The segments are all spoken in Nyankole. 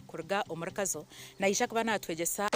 kuruga omuri Kazo naija kuba natwegyesa.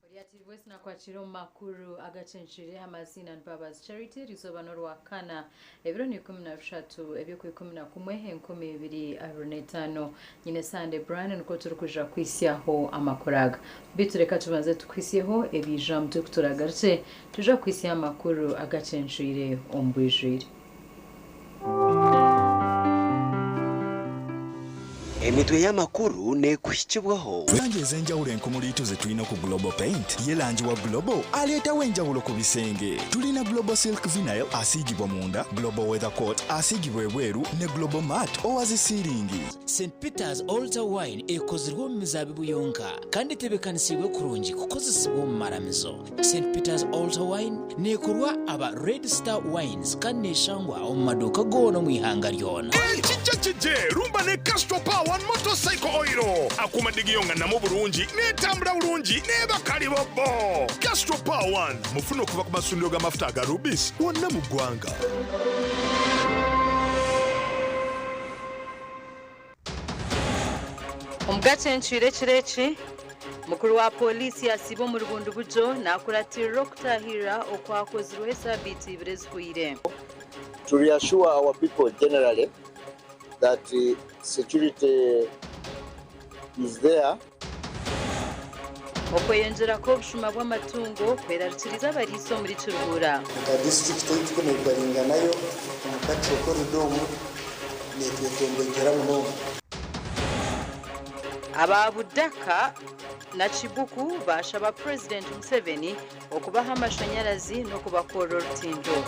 Oriakirwe nakwakira omu makuru agacencire amaziina ni Mbabazi Charity erizooba n'orwakana ebiro ni 13 eby'okwikumi na kumwe 2025 nyine Sunday Brian nikwo turikuja kwisyaho amakuru aga bitu reka tubanze tukwisyeho ebiija muturikuturagaruke tuja kwisya amakuru agacencire omu bwijwire. Emitwe y'amakuru neekuhikibwaho. Langi ez'enjawulo enkumuliitu ze tulina ku Global Paint. Ye langi wa Global aleetawo enjawulo ku bisenge. Tulina Global Silk Vinyl asiigibwa munda, Global Weather Coat asiigibwa ebweru ne Global Matte owa zi siiringi. St Peter's Altar Wine ekozirwe omu mizaabibu yonka kandi etebeekanisiibwe kurungi kukozesibwa omu maramizo. St Peter's Altar Wine neekorwa aba Red Star Wines kandi neeshangwa omu maduuka goona omu ihanga ryona. Ekijja kije rumba ne Castrol Power One Motorcycle Oil. Akuuma digiyo nga namu bulungi, n'etambula bulungi, n'eba kalibobbo. Castrol Power One mufune okuva ku masundiro g'amafuta aga Rubis wonna mu ggwanga. Omugace encwire ekiro eki, mukuru wa pooriisi yasiiba omuri Bundibugyo nakuratirira okutaahirira okwakozirweho esaabiiti ibiri ezihweire. To reassure our people generally that security is there. Okweyongyera kw'obushuma bw'amatungo kwerarikiriza abariisa omuri Kiruhura. Nka disiturikiti ei turikunebaringa nayo omu Cultural Corridor omu netwetomboitera munonga. Aba Budaka na Kibuku baashaba Purezidenti Museveni okubaha amashanyarazi n'okubakorera orutindo.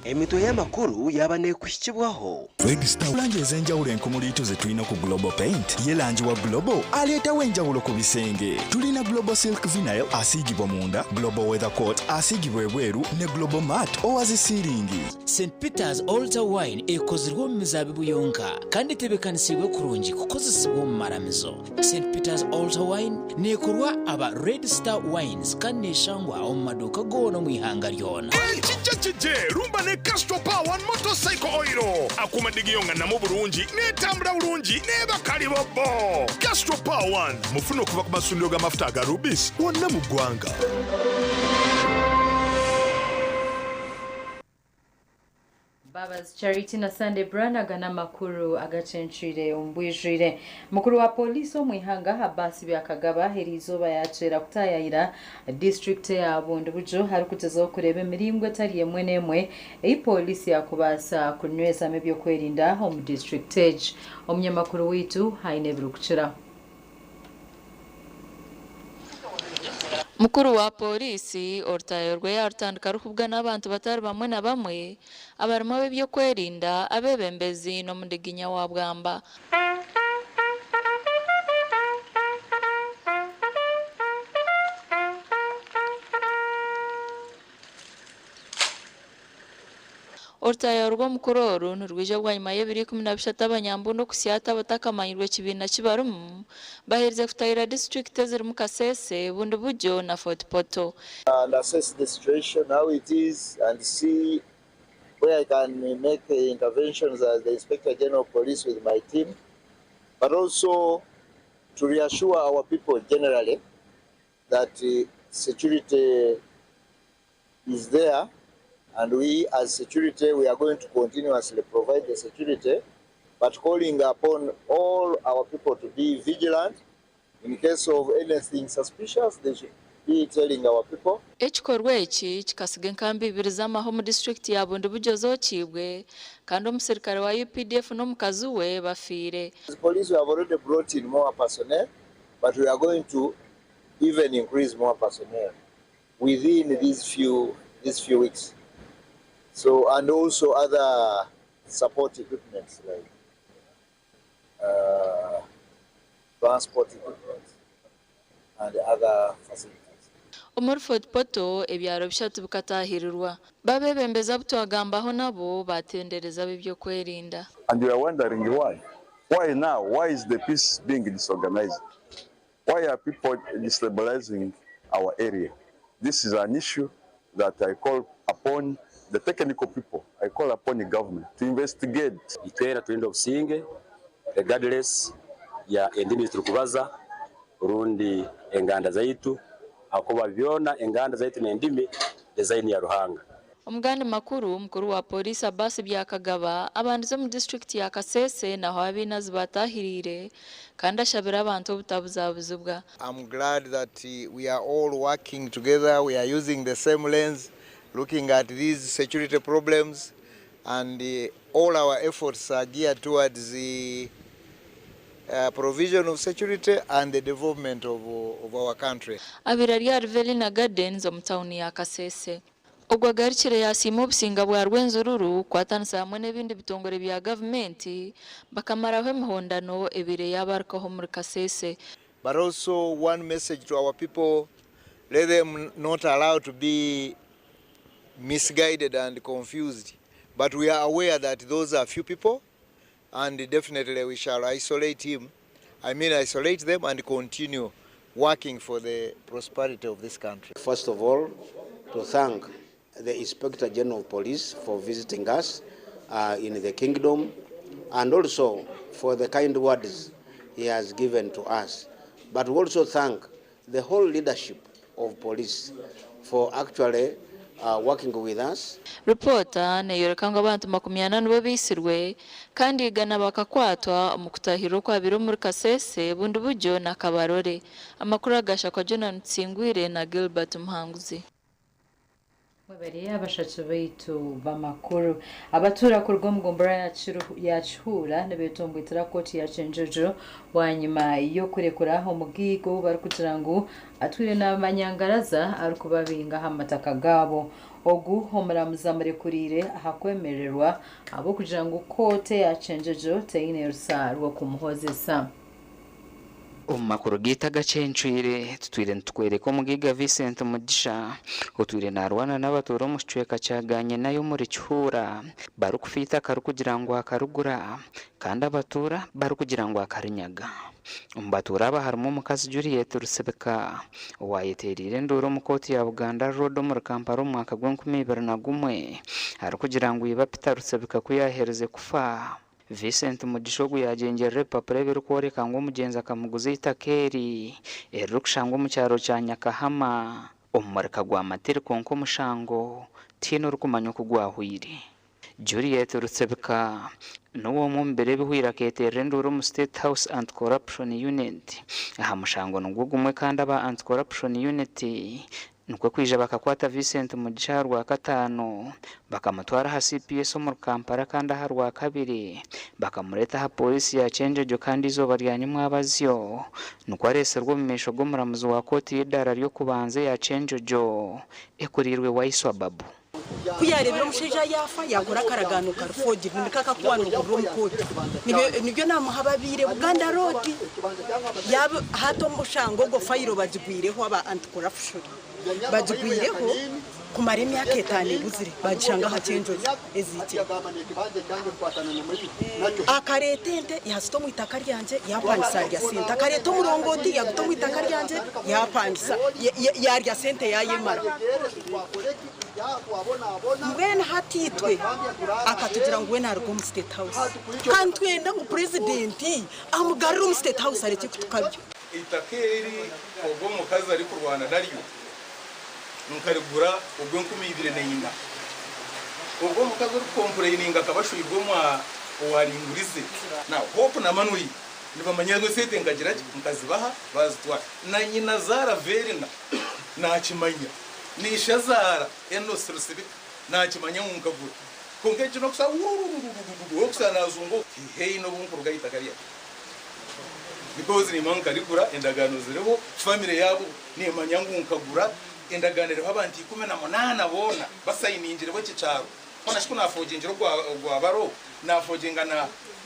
Emitwe y'amakuru yaaba neekuhikibwaho. Red Star langi ez'enjawulo enkumuliitu ze tulina ku Global Paint. Ye langi wa Global aleetawo enjawulo ku bisenge. Tulina Global Silk Vinyl asiigibwa munda, Global Weather Coat asiigibwa ebweru ne Global Matte owa zi siiringi. St Peter's Altar Wine ekozirwe omu mizaabibu yonka kandi etebeekanisiibwe kurungi kukozesibwa omu maramizo. St Peter's Altar Wine neekorwa aba Red Star Wines kandi neeshangwa omu maduuka goona omu ihanga ryona. Ekijja kije rumba ne Castrol Power One Motorcycle Oil. Akuuma digiyo nga namu bulungi, n'etambula bulungi, n'eba kalibobbo. Castrol Power One mufune okuva ku masundiro g'amafuta aga Rubis wonna mu ggwanga. Mbabazi Charity na Sunday Brian aga n'amakuru agacencwire omu bwijwire. Mukuru wa pooriisi omu ihanga Abbas Byakagaba eriizooba yaakyera kutaayayira disiturikiti eya Bundibugyo arikugyezaho kureeba emiringo etari emwe n'emwe ei pooriisi yaakubaasa kunywezamu eby'okwerinda omu disiturikiti egi. Omunyamakuru waitu aine ebirikukiraho. Mukuru wa pooriisi orutaayo rwe yaarutandika arikubugana abantu batari bamwe na bamwe abarimu ab'ebyokwerinda, abeebembezi n'omundiginya wa Bwamba. Orutayo rw'omukuru oru nirwija bwanyima y'ebiro 13 abanyambundu okusyata abatakamanyirwe ekibiina kibarimu baherize kutahirira disiturikiti ezirimu Kasese, Bundibugyo na Fort Portal. And assess the situation how it is and see where I can make interventions as the Inspector General of Police with my team, but also to reassure our people generally that security is there, and we as security, we are going to continuously provide the security, but calling upon all our people to be vigilant. In case of anything suspicious, they should be telling our people. Ekikorwa eki kikasiga enkambi ibiri z'amahe omu disitulikiti ya Bundibugyo zokiibwe kandi omusirikare wa UPDF n'omukazi we bafiire. As police, we have already brought in more personnel, but we are going to even increase more personnel within these few weeks. And also other support equipment like transport equipment and other facilities. Omuri Fort Portal ebyaro bishatu bikatahirirwa. Babebembeza butwagambaho nabo batendereza b'ebyokwerinda. And you are wondering why? Why now? Why is the peace being disorganized? Why are people destabilizing our area? This is an issue that I call upon the technical people. I call upon the government to investigate. Itwera tulinda obusinge regardless ya endimi turikubaza rundi enganda zaitu, akoba byona enganda zaitu n'endimi design ya Ruhanga. Omugandi makuru mukuru wa polisi Abbas Byakagaba abandize mu district ya Kasese naho abinazi batahirire kandi ashabira abantu obutabuzabuzibwa. I'm glad that we are all working together, we are using the same lens, looking at these security problems, and all our efforts are geared towards the provision of security and the development of our country. Abira rya Rivelina Gardens omu town ya Kasese. Ogwagarikire yasiima obusinga bwa Rwenzururu kwatanisa hamwe n'ebindi bitongore bya gavumenti bakamaraho emihondano ebire yabarukaho muri Kasese. But also one message to our people, let them not allow to be misguided and confused. But we are aware that those are few people, and definitely we shall isolate him. I mean isolate them and continue working for the prosperity of this country. First of all, to thank the Inspector General of Police for visiting us in the kingdom, and also for the kind words he has given to us. But we also thank the whole leadership of police for actually working with us. Reporter neyoreka ngu abantu makumi ana nibo bisirwe kandi igana bakakwatwa omu kutahirwa okwabire omuri Kasese, Bundibugyo na Kabarole. Amakuru agasha kwa Jonathan Tsingwire na Gilbert Muhanguzi. Mwebare abashatu baitu bamakuru abatura kuruga omu gombora ya Kihura nibetomboitera kooti ya Kyenjojo bwanyima y'okurekura omugiigo barikugira ngu atwire n'amanyangaraza arikubabinga aha mataka gaabo. Ogu omuramuzi amurekuriire aha kwemererwa ahabw'okugira ngu kooti ya Kyenjojo teine rusa rw'okumuhozesa. Omu makuru gaitu agacencwire tutwire nitukwereka omugiga Vincent Mugisha otwire narwana n'abatuura omu kicweka kya Ganye omuri Kihura barikufiita akarikugira ngu akarugura kandi abatuura barikugira ngu akarinyaga. Omu batuura aba harimu omukazi Juliet Rusibika owayeteeriire enduuru omu kooti ya Buganda Road omuri Kampala omu mwaka gw'enkumi ibiri na gumwe arikugira ngu iba Peter Rusibika ku yaaherize kufa. Vincent Mugisha ogu yagengyerera ebipapuro ebirikworeka ngu omugyenzi akamuguza eitaka eri eririkushangwa omu kyaro kya Nyakahama omu murika gwa Matiri kwonka omushango tihaine orikumanya oku gwahwire. Juliet Rusibika n'owomwe omu biro ebihwire akeeterera enduuru omu State House Anti-Corruption Unit aha mushango nigwo gumwe kandi aba Anti-Corruption Unit nikwo kwija bakakwata Vincent Mugisha aha Rwakataano bakamutwara aha CPS omuri Kampala kandi aha Rwakabiri bakamureeta aha polisi ya Kyenjojo kandi izooba rya nyimwabazyo nikwo areeserwe omu maisho g'omuramuzi wa kooti y'eidaara ry'okubanza eya Kyenjojo ekuriirwe Waiswa Babu. Ku yareebire omushaija yaafa yakora akaragaano karifogi nikakakuwana ogurira omu kooti. Nibyo namuha babiire Buganda Road. Yaba hati omushango ogwo fayiro bagigwireho aba anti-corruption. Bagigwireho Kumara emyaka etaano ebuzire bagishanga aha Kyenjojo eziikire. Akareeta ente yaazita omu itaka ryangye yaapangisa yarya sente. Akareeta omurongooti yaguta omu itaka ryangye yaapangisa yarya sente yaayemara. Mbwenu hati itwe akatugira ngu we naaruga omu State House. Ka nitwenda ngu Purezidenti amugarure omu State House arekye kutukabya. Eitaka eri ogwo mukazi arikurwana naryo nkarigura ogw'enkumi ibiri na ina. Ogwo omukazi orikucomplaininga akaba ashwirwe owaringurize na Hope na Manuri nibamanya ngu esente nkagira ki, nkazibaha bazitwara. Na nyina zaara Verina nakimanya, nishazaara Enos Rusibika nakimanya ngu nkagura. Konka eki nokusa okusa nazunga heyi n'obunkuruga itaka rya because nimba nkarigura, endagaano ziriho, family yabo nemanya ngu nkagura, endagaano eriho, abantu 18 boona basayiningireho. Eki kyaro kona shiku naforgingire ogwa baro naforginga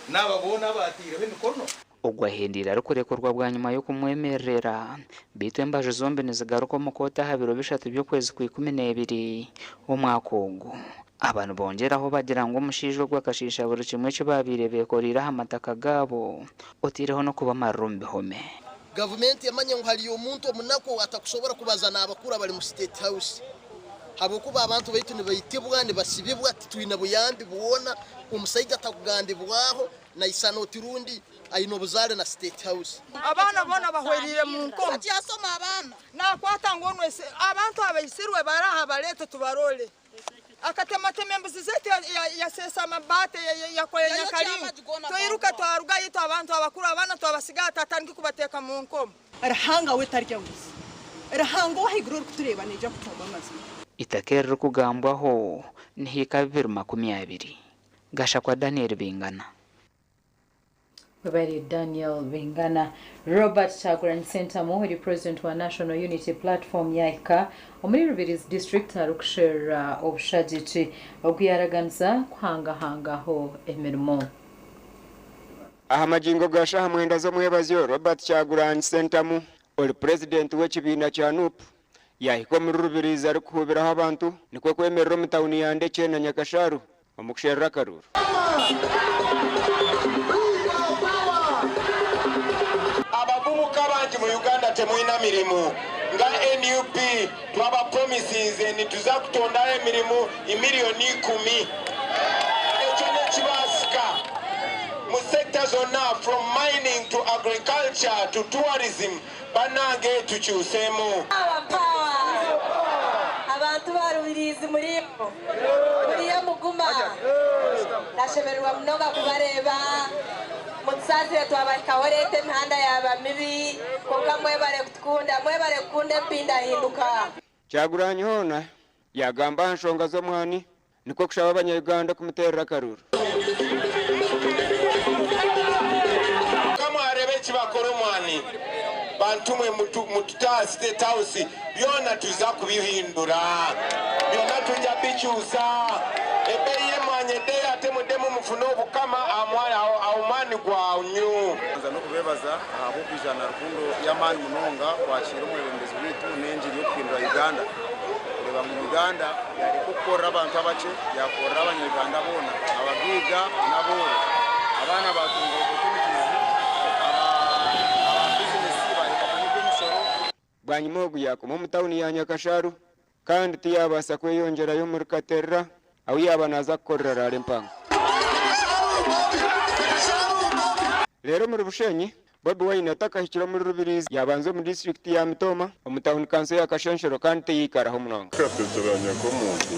n'aba boona abatiireho emikono. Ogwahendiire arikurekurwa bwanyuma y'okumwemerera, beitu embaju zombi nizigaruka omu kooti aha biro 3 by'okwezi kwa 12 omwaka ogu. Aba nibongyeraho bagira ngu omushaija ogwo akashiisha buri kimwe eki babaire bekoreire aha mataka gaabo, oteireho n'okubamarira omu bihome. Gavumenti emanye ngu hariyo omuntu omunaku atakusobora kubaza n'abakuru abali mu State House, habwokuba abantu baitu nibaitibwa, nibasibibwa, titwine buyambi bwona. Omusaija atakugambibwaho naisana oti rundi aine obuzaare na State House. Abaana boona bahwerire mu nkomo. Akyasoma abaana. Nakwata ngu onwese abantu abaisirwe baraha, balete tubarole. Akatematema embuzi zetu, yasesa amabate, yakola nyakalingo, twiruka twaruga yitu. Abantu abakuru, abaana twabasiga, tatandiki kubateeka mu nkomo. Ruhanga we tarya nguzi. Ruhanga owahaiguru orikutureeba naija kucumba amazima. Itaka eririkugambwaho nihika 220. Gashakwa Daniel Bingana. Webali Daniel Bingana. Robert Kyagulanyi Ssentamu, ori president wa National Unity Platform, yahika omuri Rubirizi District arikusherura obushagiki, ogu yaraganisa kuhangahangaho emirimo. Aha magingo ga shaha 9 z'omwebazyo, Robert Kyagulanyi Ssentamu, ori purezidenti w'ekibiina kya NUP, yahika omuri Rubirizi arikuhubiraho abantu, nikwo kwemerera omu tawuni ya Ndekye na Nyakasharu omu kusherura akaruru. Abavubuka bangi mu Uganda temulina mirimu. Nga NUP twabapromisinze nituza kutondaho emirimu emiliyoni 10. Ekyo nekibasika mu sector zonna, from mining to agriculture to tourism. Bannange, tukyuseemu. Abantu ba Rubirizi, muriyo muriyo muguma, nashemererwa munonga kubareeba. Mutusaasire twabahikaho leeta, emihanda yaba mibi, konka mwebare kutukunda, mwebare kukunda empindahinduka. Kyagulanyi hoona yagamba aha nshonga z'omwani, nikwo kushaba Abanyayuganda kumuteerera akaruru. Kamwarebe ekibakora omwani. Bantu mwe, mututaa State House, byona tuza kubihindura, byona tujja bikyusa. Ebbeeyi y'emwanyi eddeyo, ate muddemu mufune obukama omwani gwanyu. Nza n'okubebaza ahabw'okwija na rukundo y'amaani munonga kwakira omwebembezi waitu n'enjiri y'okuhindura Uganda, kureba ngu Uganda yareka okukorera abantu abakye, yakorera Abanyayuganda boona, abagiiga n'abooro, abaana batunga opportunities, aba business bareka kunyiga emisoro. Bwanyuma ogu yakoma omu tawuni ya Nyakasharu, kandi tiyabaasa kweyongyerayo omuri Katerera ahu yaaba naaza kukorera rally empango. Reero omuri Bushenyi, Bobi Wine atakahikire omuri Rubirizi, yabanza omu disitulikiti ya Mitooma omu tawuni kanso ya Kashenshero, kandi teyikaraho munonga. Katekeranya nk'omuntu,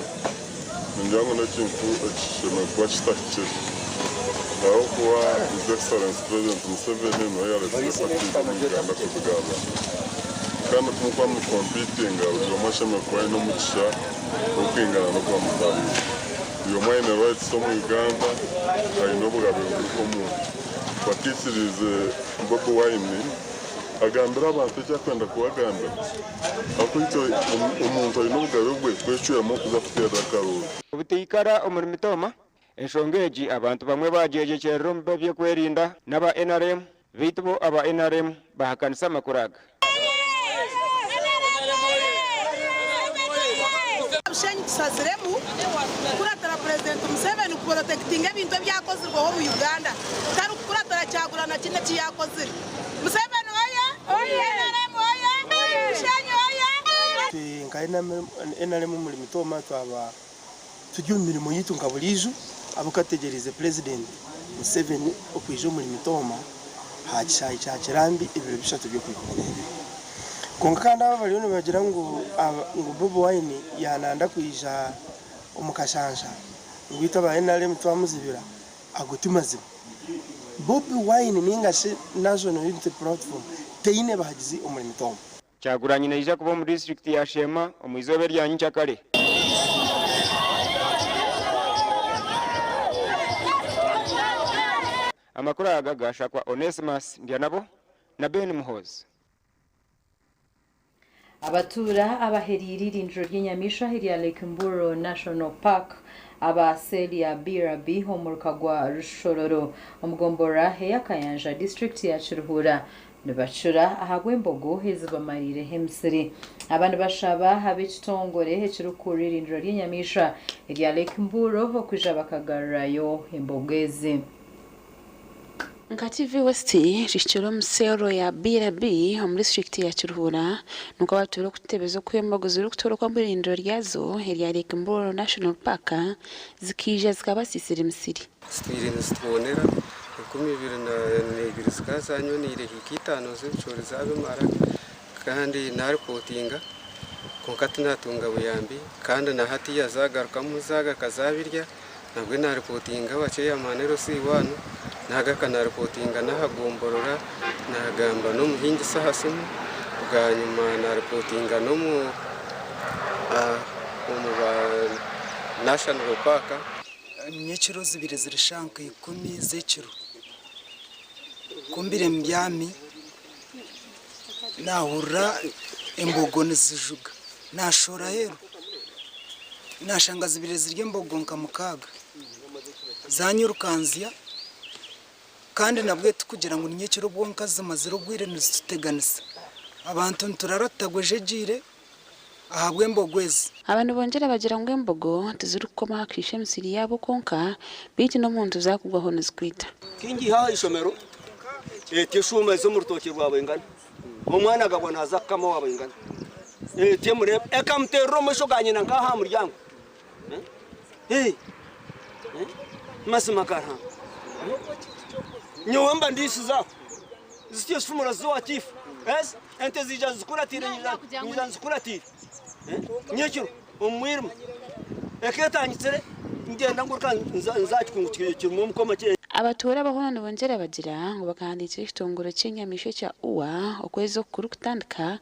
ningira ngu n'ekintu ekishemereire kuba kitahikire, ahabw'okuba His Excellency President Museveni niwe yareetsire parties omu Uganda kuzigabana, kandi kumukuba mucompetinga, buri omwe ashemereire kuba aine omugisha gw'okwingana n'okuba mutariire. Buri omwe aine rights omu Uganda, aine obugabe buri nk'omuntu. Bakikirize Bobi Wine agambire abantu eki akwenda kubagambira, ahakuba omuntu aine obugabe bwe kwecweramu okuza kuteerera akaruru. Obuteikara omuri Mitooma, enshonga egi abantu bamwe bagyegyekyerera omu by'okwerinda n'aba NRM, beitu bo aba NRM bahakanisa amakuru aga. Bushenyi tushaziremu kukuratira Purezidenti Museveni kuporotekitinga ebintu ebyakozirweho omu Uganda kutari kukuratira Kyagulanyi na kinu eki yakozire. Museveni oye! NRM oye! Bushenyi oye! Itwe nka NRM omuri Mitooma twaba turi omu mirimo yaitu nka buriijo ahabw'okuba tutegyereize Purezidenti Museveni okwija omuri Mitooma aha kishaayi kya Kirambi ebiro bishatu by'okwikumi n'ebiri. Kwonka kandi aba bariyo nibagira ngu ngu Bobi Wine yananda kwija omu kashansha ngu itwe aba NRM twamuzibira, ago ti mazima. Bobi Wine ninga shi National Unity Platform teine bahagizi omuri Mitooma. Kyagulanyi naija kuba omu disiturikiti ya Sheema omu izooba erya nyikyakare. Amakuru aga gashakwa Onesmus Ndyanabo na Ben Muhoozi. Abatuura abaheriire eirindiro ry'enyamaishwa erya Lake Mburo National Park aba seeri ya BRB omuruka gwa Rushororo omugomborora eya Kayanja disiturikiti ya Kiruhura nibacura ahabw'embogo ezibamariireho emisiri. Aba nibashaba ab'ekitongore ekirikukurira eirindiro ry'enyamaishwa erya Lake Mburo okwija bakagarurayo embogo ezi. Nka TV West rihikire omu seero ya Biira-B omu disiturikiti ya Kiruhura nikwo batuura okututebeza oku embogo zirikutoroka omu irindiro ryazo erya Lake Mburo National Park zikaija zikabasiisira emisiri. Zitwire nizitwonera, 2002 zikaba zanyoneire hiika itaano z'ebicoori zabimara kandi naripootinga kwonka tinatunga buyambi kandi na hatiiya zagarukamu zagaruka zabirya. Nabwe naaripootinga aba ceeyamaani LC1, naagaruka naaripootinga n'aha gomborora, naagamba n'omuhingisa aha simu, bwanyima naaripootinga n'omu omu ba National Park. Nyekiro zibire ziri shaaha nka ikumi z'ekiro, ku mbire mbyami naahurira embogo nizijuga, naashohora aheeru. Naashanga zibire ziri embogo nka mukaaga zaanyirukanzya kandi nabwe tikugira ngu ni nyekiro bwonka zimazire obwire nizituteganisa. Abantu niturara tutagwejegyeire ahabw'embogo ezi. Aba nibongyera bagira ngu embogo tizirikukoma aha kushiisha emisiri yaabo kwonka beitu n'omuntu zaakugwaho nizikwita. Tingiiha aha ishomero, eti eshuuma ezi omu rutookye rwa Bwengana. Omwana agabwa naaza kukama owa Bwengana. Eti emureeba ekamuteerera omu maisho ga nyina nk'aha aha muryango. Eh, eh, mazima ga Ruhanga. Nyowe mba ndiisize aho. Zityo zifumura ziza owa chiifu. Ezi ente ziija zikuratiire, nyija nzikuratiire. Nyekiro omu mwirima ekeetangitsire ngyenda nguruka nza aha kikungu kirimu omukoma. Abatuura aba hoona nibongyera bagira ngu bakahandiikira ekitongore ky'enyamaishwa ekya UWA okwezi oku kurikutandika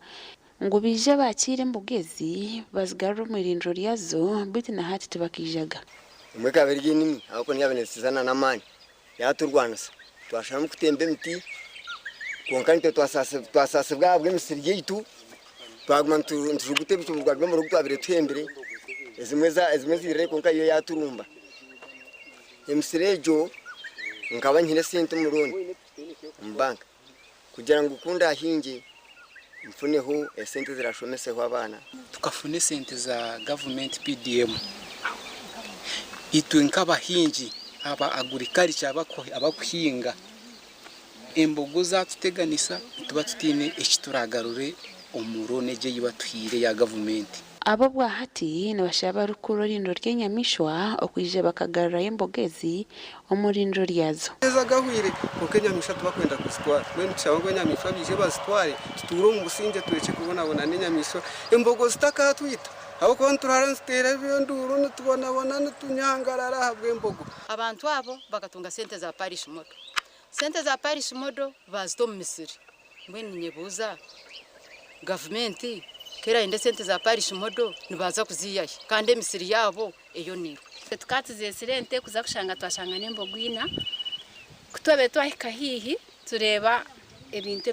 ngu baije baakiire embogo ezi bazigarure omu irindiro ryazo beitu na hati tibakaijaga. Emwe ekaba eri enimi ahabw'okuba niyo yaabaire neesizana n'amaani yaaturwanisa. Twasharamu kutemba emiti kwonka naitwe twasaasibwa ahabw'emisiri yaitu. Twaguma nitujuguta ebicuruzwa by'omuriro ogu twabaire tuhembire, ezimwe ziirire kwonka yo yaaturumba. Emisiri egyo nkaba nyine esente omu looni omu banka kugira ngu ku ndaahingye nfuneho esente eziraashomeseho abaana. Tukafuna esente za gavumenti PDM. Itwe nk'abahingi aba agurikarica abakuhinga embogo zatuteganisa nituba tutaine eki turagarure omu looni egyo ei batuhaire eya gavumenti. Aba obwahati nibashaba abarikukurira orindiro ry'enyamaishwa okwija bakagarurayo embogo ezi omu rindiro ryazo. Ameezi agahweire kwonka enyamaishwa tibakwenda kuzitwara. Mbwenu nitushaba ngu enyamaishwa baije bazitware tutuure omu busingye turekye kubonabona n'enyamaishwa embogo zitakatwita ahabw'okuba nituraara nituteera enduuru nitubonabona nitunyangarara ahabw'embogo. Abantu abo bakatunga sente za parish model. Sente za parish model baazita omu misiri. Mbwenu ninyebuuza, gavumenti ku erayende esente za parish model nibaza kuziiha hi kandi emisiri yaabo eyoniirwe? Itwe tukaba tuzeetsire ente kuza kushanga twashanga n'embogo ina. Ku twabaire twahika haihi tureeba ebintu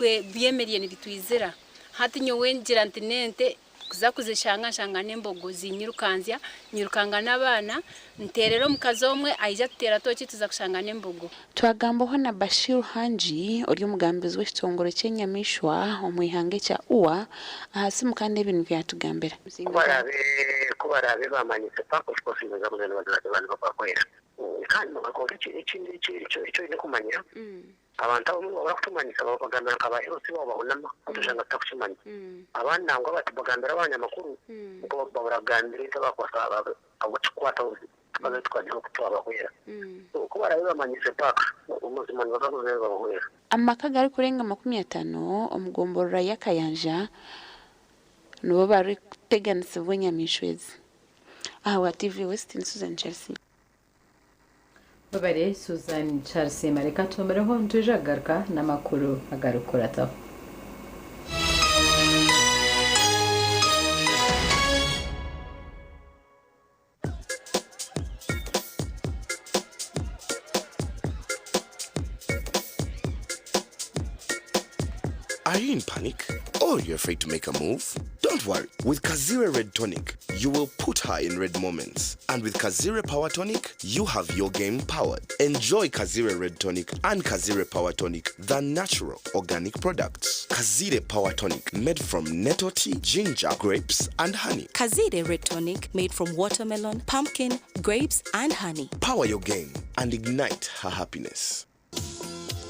ebyemereire nibitwizira. Hati nyowe ngira nti n'ente. Kuza kuzishanga nshanga n'embogo zinyirukanzya, nyirukanga n'abaana, nteerera omukazi omwe aija atuteera tooki tuza kushanga n'embogo. Twagambaho na Bashir Hangi ori omugambizi w'ekitongore ky'enyamaishwa omu ihanga ekya UWA aha simu kandi ebi nibyo yatugambira. Ku baraabe baamanyise paaka of course nibaija kuza nibabahwera. Kandi kwonka ekindi eki oine kumanya, Abantu abamwe nibaba barakutumanyisa babagambira nka ba LC baabo bahunama beitu oshanga tutakukimanya. Abandi nangwa bati bagambira abanyamakuru nikwo baburagambira itwe abakwasa abu kikukwataho tukaza tukagira oku twabahwera. So ku barabe bamanyiise paaka buzima nibaza kuzayo nibabahwera. Amaka agarikurenga 50 omu gomborora y'Akayanja nibo barikuteganisibwa enyamaishwa ezi. Ahabwa TV West, ni Susan Chelsea. Webare Susan Charles reka tuhomereho nitwija kugaruka n'amakuru agarikukurataho. Are you in panic? Or you're afraid to make a move? Don't worry. With Kazire Red Tonic, you will put her in red moments. And with Kazire Power Tonic, you have your game powered. Enjoy Kazire Red Tonic and Kazire Power Tonic, the natural organic products. Kazire Power Tonic, made from nettle tea, ginger, grapes, and honey. Kazire Red Tonic made from watermelon, pumpkin, grapes, and honey. Power your game and ignite her happiness.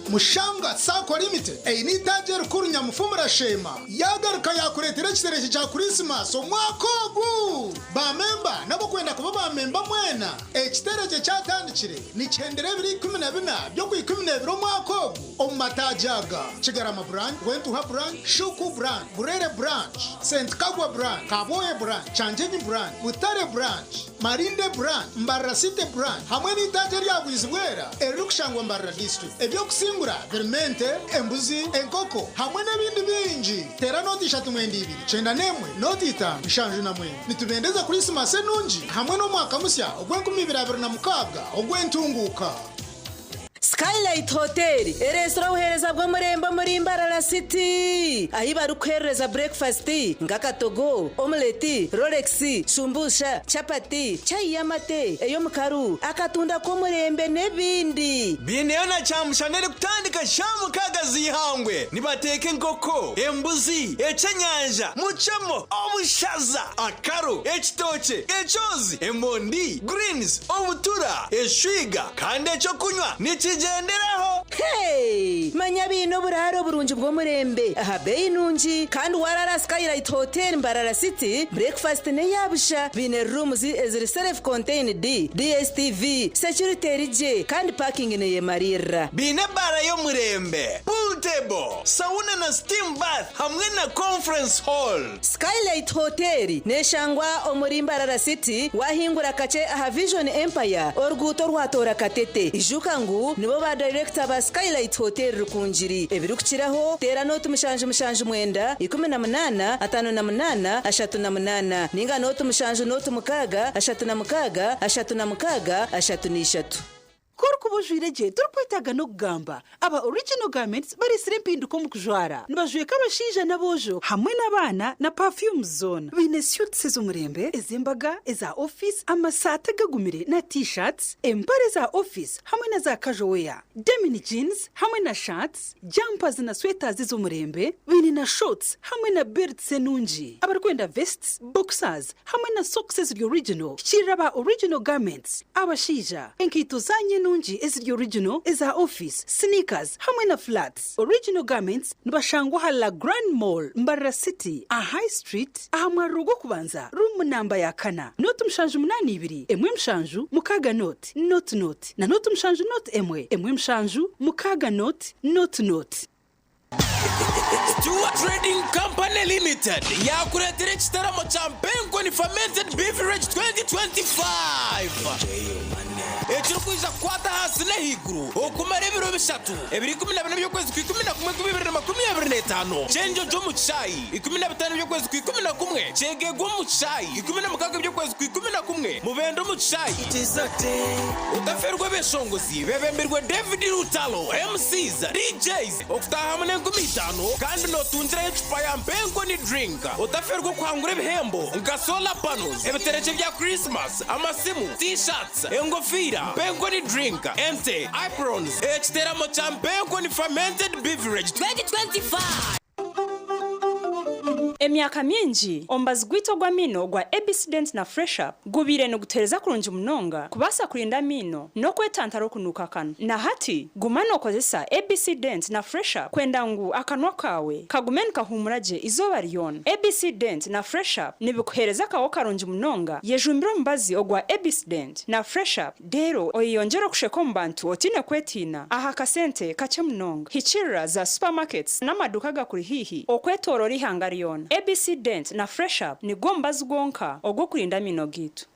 Mushanga Sacco Limited eine itaagi erikuru nyamufumura shema yagaruka yakureetera ekitereke kya Christmas omwaka ogu. Bamemba n'abakwenda kuba bamemba mwena ekitereke kyatandikire nikihendera ebiro 14 by'oku12 omwaka ogu omu mataagi aga: Kigarama Branch, Rwentuha Branch, Shuku Branch, Burere Branch, St Kagwa Branch, Kaboye Branch, Kyanjenyi Branch, Butare Branch, Marinde Branch, Mbarara City Branch hamwe n'itaagi erya Bwizibwera eririkushangwa Mbarara District. Eby'okusingura birimu ente, embuzi, enkoko hamwe n'ebindi bingi. Teera nooti 3 9 91 nooti 5 79. Nitubendeza Kurisimasi enungi hamwe n'omwaka musya ogw'enkumibiri abiri na mukaaga ogw'entunguuka. Skylight Hotel ereetsire obuheereza bw'omurembe omuri Mbarara City ahu barikuheereza breakfast nk'akatogo, omelette, rolex, shumbusha, chapati, chai y'amate, ey'omukaru, akatunda k'omurembe n'ebindi. Biineyo na kyamushana erikutandika shaaha 6 z'eihangwe. Nibateeka enkoko, embuzi, ekyenyanja, mucemo, obushaza, akaru, ekitookye, ekyozi, emondi, greens, obutura, eshwiga kandi ekyokunywa nikigyenderaho. Hey! Manya biine oburaaro burungi bw'omurembe aha beeyi nungi kandi warara Skylight Hotel Mbarara City breakfast n'eyabusha. Biine rooms eziri self contained, DSTV, security eri gye kandi parking neyemariirira. Biine ebaara y'omurembe, pool table, sauna na steam bath hamwe na conference hall. Skylight Hotel neshangwa omuri Mbarara City wahingura kakye aha Vision Empire oruguuto rwatoora Katete. Ijuka ngu nibo ba director ba Skylight Hotel Rukungiri. Ebirikukiraho teera nooti 7 7 9 18 58 38 ninga nooti 7 nooti 6 36 36 33. Ku orikuba ojwaire gye torikwetaaga n'okugamba. Aba Original Garments bareetsire empinduka omu kujwara. Nibajweka abashaija n'aboojo hamwe n'abaana na perfumes zoona. Baine suits ez'omurembe, ez'embaga, eza ofiisi, amasaati agagumire na t-shirts, empare za ofiisi hamwe na za casual wear, denim jeans hamwe na shirts, jumpers na sweaters ez'omurembe. Baine na shorts hamwe na belts enungi. Abarikwenda vests, boxers hamwe na socks eziri original, hikiirira aba Original Garments. Abashaija, enkaito zaanyu enungi eziri original, eza ofiisi, sneakers hamwe na flats. Original Garments nibashangwa aha La Grande Mall, Mbarara City, aha High Street, aha mwariro gw'okubanza, room namba ya kana. Nooti 7 8 2 1 7 6 0 0 0 na nooti 7 0 1 1 7 6 0 0 0. Stewart Trading Company Limited yakureetera ekitaramo kya Mpenkoni Fermented Beverage 2025. Ekirikwija kukwata ahansi n'ahaiguru okumara ebiro bishatu, ebiro 14 by'okwezi kwa 11 2025, Kyenjojo omu kishaayi, 15 by'okwezi kwa 11, Kyegegwa omu kishaayi, 16 by'okwezi kwa 11, Mubende omu kishaayi. Otaferwa Abeeshongozi beebembirwe David Lutalo, MCs, DJs, Okutaahamu n'enkumi itaano kandi nootungirayo ecupa ya Mpenkoni Drink. Otaferwa okuhangura ebihembo nka solar panels, ebiterekye bya Christmas, amasimu, T-shirts, engofiira, Mpenkoni Drink, ente, aprons, ekiteramo kya Mpenkoni Fermented Beverage 2025. Emyaka mingi, omubazi gwaitu ogw'amaino ogwa ABC Dent na Fresh Up gubaire nigutuheereza kurungi munonga kubaasa kurinda amaino n'okwetantara okunuuka akanwa. Na hati, guma nookozesa ABC Dent na Fresh Up kwenda ngu akanwa kaawe kagume nikahuumura gye eizooba ryona. ABC Dent na Fresh Up nibikuheereza akaho karungi munonga. Yejumbire omubazi ogwa ABC Dent na Fresh Up Reero oyeyongyere okusheka omu bantu otaine kwetiina aha kasente kakye munonga. Hikiirira za supermarkets n'amaduuka agakuri haihi okwetooroora eihanga ryona. ABC Dent na Fresh Up nigwo mubazi gwonka ogw'okurinda amaino gaitu.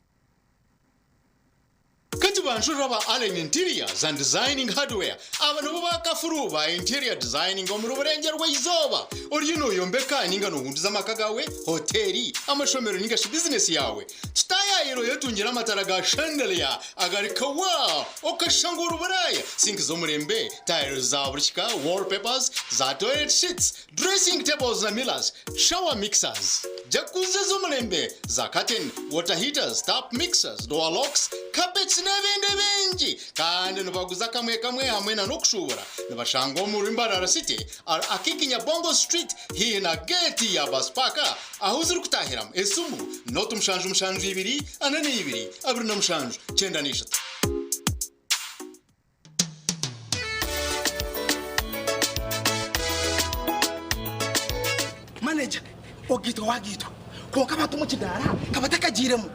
Katubanjurire aba Allen Interiors and Designing Hardware. Aba nibo bakafuru ba interior designing omuri Burengyerwa-izooba. Oriyo noyombeka ninga nohunduza amaka gaawe, hoteeri, amashomero ninga shi bizinesi yaawe? Kitaayaayira oyetungire amatara ga chandelier agari kawa okashusha ngu ori Buraaya, sinki z'omurembe, tiles za buri kika, wallpapers, za toilet sheets, dressing tables na mirrors, shower mixers, jacuzzi ez'omurembe, za curtain, water heaters, tap mixers, door locks, carpets n'ebindi bingi. Kandi nibaguza kamwe kamwe hamwe na n'okushuubura. Nibashangwa omuri Mbarara City ahari Akiiki Nyabongo Street haihi na geeti ya bus park ahu zirikutaahiramu esimu noti 7 7 42 27 93. Manager, ogaitwa wagaitwa kwonka abantu omu kidaara ka batakagiiremu,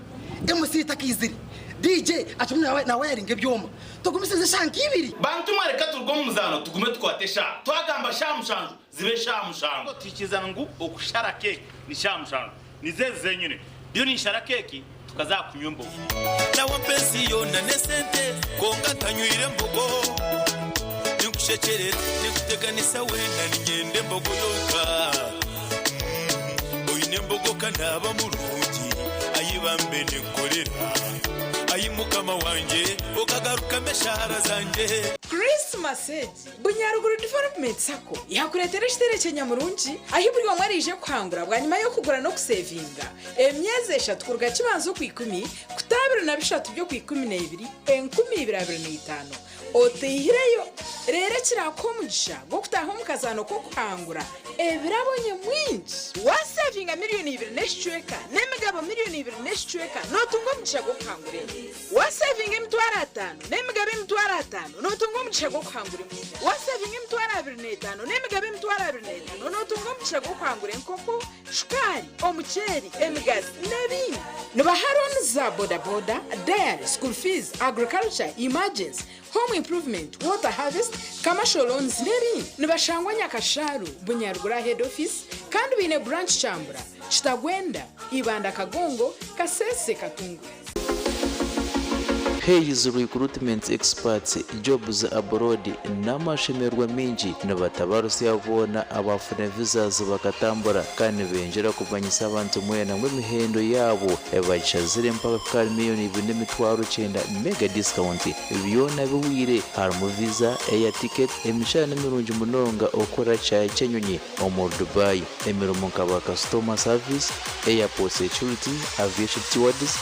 MC takaizire, DJ akirimu nawayaringa ebyoma, tugumisirize eshaaha nka ibiri. Bantu mwe reka turuge omu muzaano tugume tukwate eshaaha. Twagamba shaaha mushanju zibe shaaha mushanju. Tuhikirizana ngu okushara keeki ni shaaha mushanju. Nizo ezi zenyine. Ndiyo ninshara keeki tukaza aha kunywa embogo. Nawe ampa ensi yoona n'esente kwonka ntanywire embogo. Ninkushekyerera ninkuteganisa weena niinyenda embogo yonka. Oine embogo ka naaba murungi ayi bambe ninkukorera. Ayi mukama wangye okagarukamu eshaara zangye. Christmas egi, Bunyaruguru Development Sacco yakureetera ekiterekye nyamurungi ahi buri omwe araije kuhangura bwanyima y'okugura n'okusevinga emyezi eshatu kuruga Kibanza Okwikumi kuta 23 by'Okwikumineebiri 2025 otaihireyo reero ekiraakuha omugisha gw'okutaaha omu kazaano k'okuhangura ebirabo nyamwingi. Waasevinga miriyoni ibiri n'ekicweka n'emigabo miriyoni ibiri n'ekicweka nootunga omugisha gw'okuhangura ente. Waasevinga 50,000 n'emigabo 50,000 nootunga omugisha gw'okuhangura embuzi. Waasevinga 25,000 n'emigabo 25,000 nootunga omugisha gw'okuhangura enkoko, shukaari, omuceeri, emigazi n'ebindi. Nibaha looni za bodaboda, dairy, school fees, agriculture, emergency, home improvement, water harvest, commercial loans n'ebindi. Nibashangwa Nyakashaaru, Bunyaruguru aha head office kandi baine branch Kyambura, Kitagwenda, Ibanda Kagongo, Kasese, Katungu. Hays Recruitment Experts Jobs Abroad n'amashemererwa maingi nibatabarusya boona abaafuna visas bakatambura kandi nibengyera kumanyisa abantu mwena ngu emihendo yaabo bagishazire mpaka kuhika ahari 2,900,000 mega discount byona bihweire harimu visa, air ticket, emishara nimirungi munonga okukora kishaayi ky'enyonyi omuri Dubai, emirimo nka ba customer service, airport security, aviation stewards,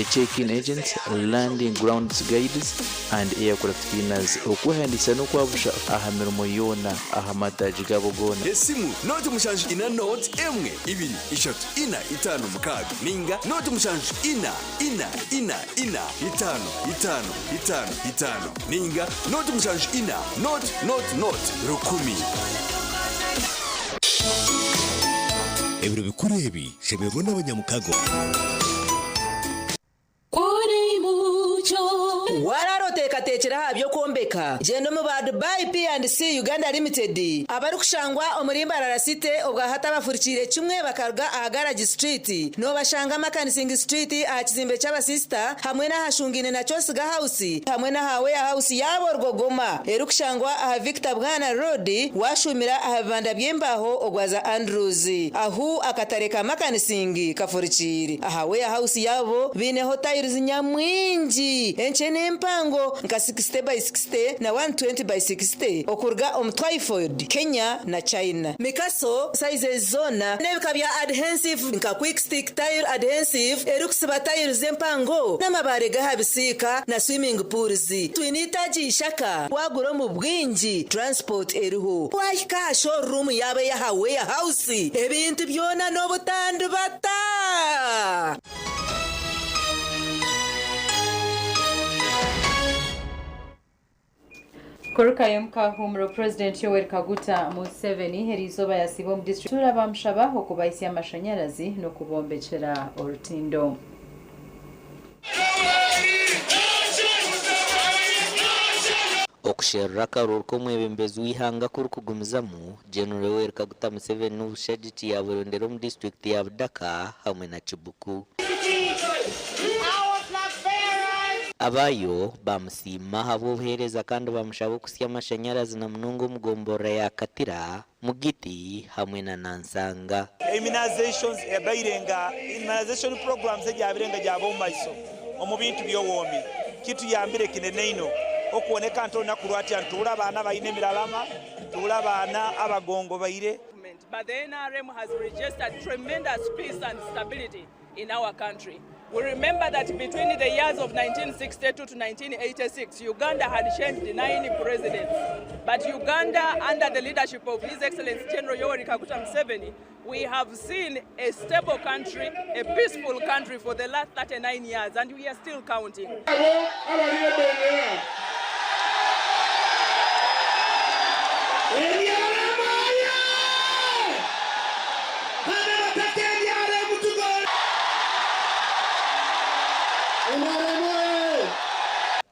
check-in agents, landing grounds guides and aircraft cleaners. Okwehandiikisa n'okwabusha aha mirimo yoona aha mataagi gaabo goona. Esimu, noti 7 4 0 1 2 3 4 5 6 ninga noti 7 4 4 4 4 5 5 5 5 ninga noti 7 4 0 0 0 1,000. Ebiro bikuru ebi shemererwa n'abanyamukago. Waraara oteekateekire aha by'okwombeka? n'okwombeka gyenda omu ba Dubai P&C Uganda Limited abarikushangwa omuri Mbarara City obwahati abafurikiire kimwe bakaruga aha Garage Street noobashanga Makanising Street aha kizimbe ky'abasisita hamwe n'ahashungaine na Kyosiga House hamwe n'aha Warehouse yaabo Rwogoma erikushangwa aha Victor Bwana Road waashuumira aha bibanda by'embaaho ogwaza Andrews ahu akatare ka Makanising kafurikiire. Aha Warehouse yaabo baineho tiles nyamwingi enkye n'empango nka 60 by 60 na 120 by 60 okuruga omu Twyford, Kenya na China. Mikaso sizes zoona n'ebika bya adhensive nka Quick Stick Tile Adhensive erikusiba tiles empango n'amabaare g'aha bisiika na swimming pools. Twine eitaagi Ishaka, waagura omu bwingi transport eriho. Waahika aha showroom yaabo ey'aha Warehouse ebintu byona n'obutandibata. Kurukayo omukahuumuro Purezidenti Yoweri Kaguta Museveni eriizooba yasiiba omu disiturikiti Tura bamushaba okubahisya amashanyarazi n'okubombekyera orutindo. Okusherura akaruuru k'omwebembezi w'eihanga kurikugumizamu, General Yoweri Kaguta Museveni n'obushagiki yaburondera omu disiturikiti ya Budaka hamwe na Kibuku. Abaayo bamusiima ahabw'obuheereza kandi bamushaba okusya amashanyarazi na munonga omu gomborora ya Katira, Mugiti hamwe na Nansanga. Immunizations ebaire nga immunization programs egyabire nga gyaba omu maiso omu bintu by'obwomi kituyambire kinene inho okuwoneka nti olunaku lwatya nituwula abaana abaine emilalama, tuwula abaana abagongobaire. But the NRM has registered tremendous peace and stability in our country. We remember that between the years of 1962 to 1986, Uganda had changed 9 presidents. But Uganda, under the leadership of His Excellency General Yoweri Kaguta Museveni, we have seen a stable country, a peaceful country for the last 39 years, and we are still counting.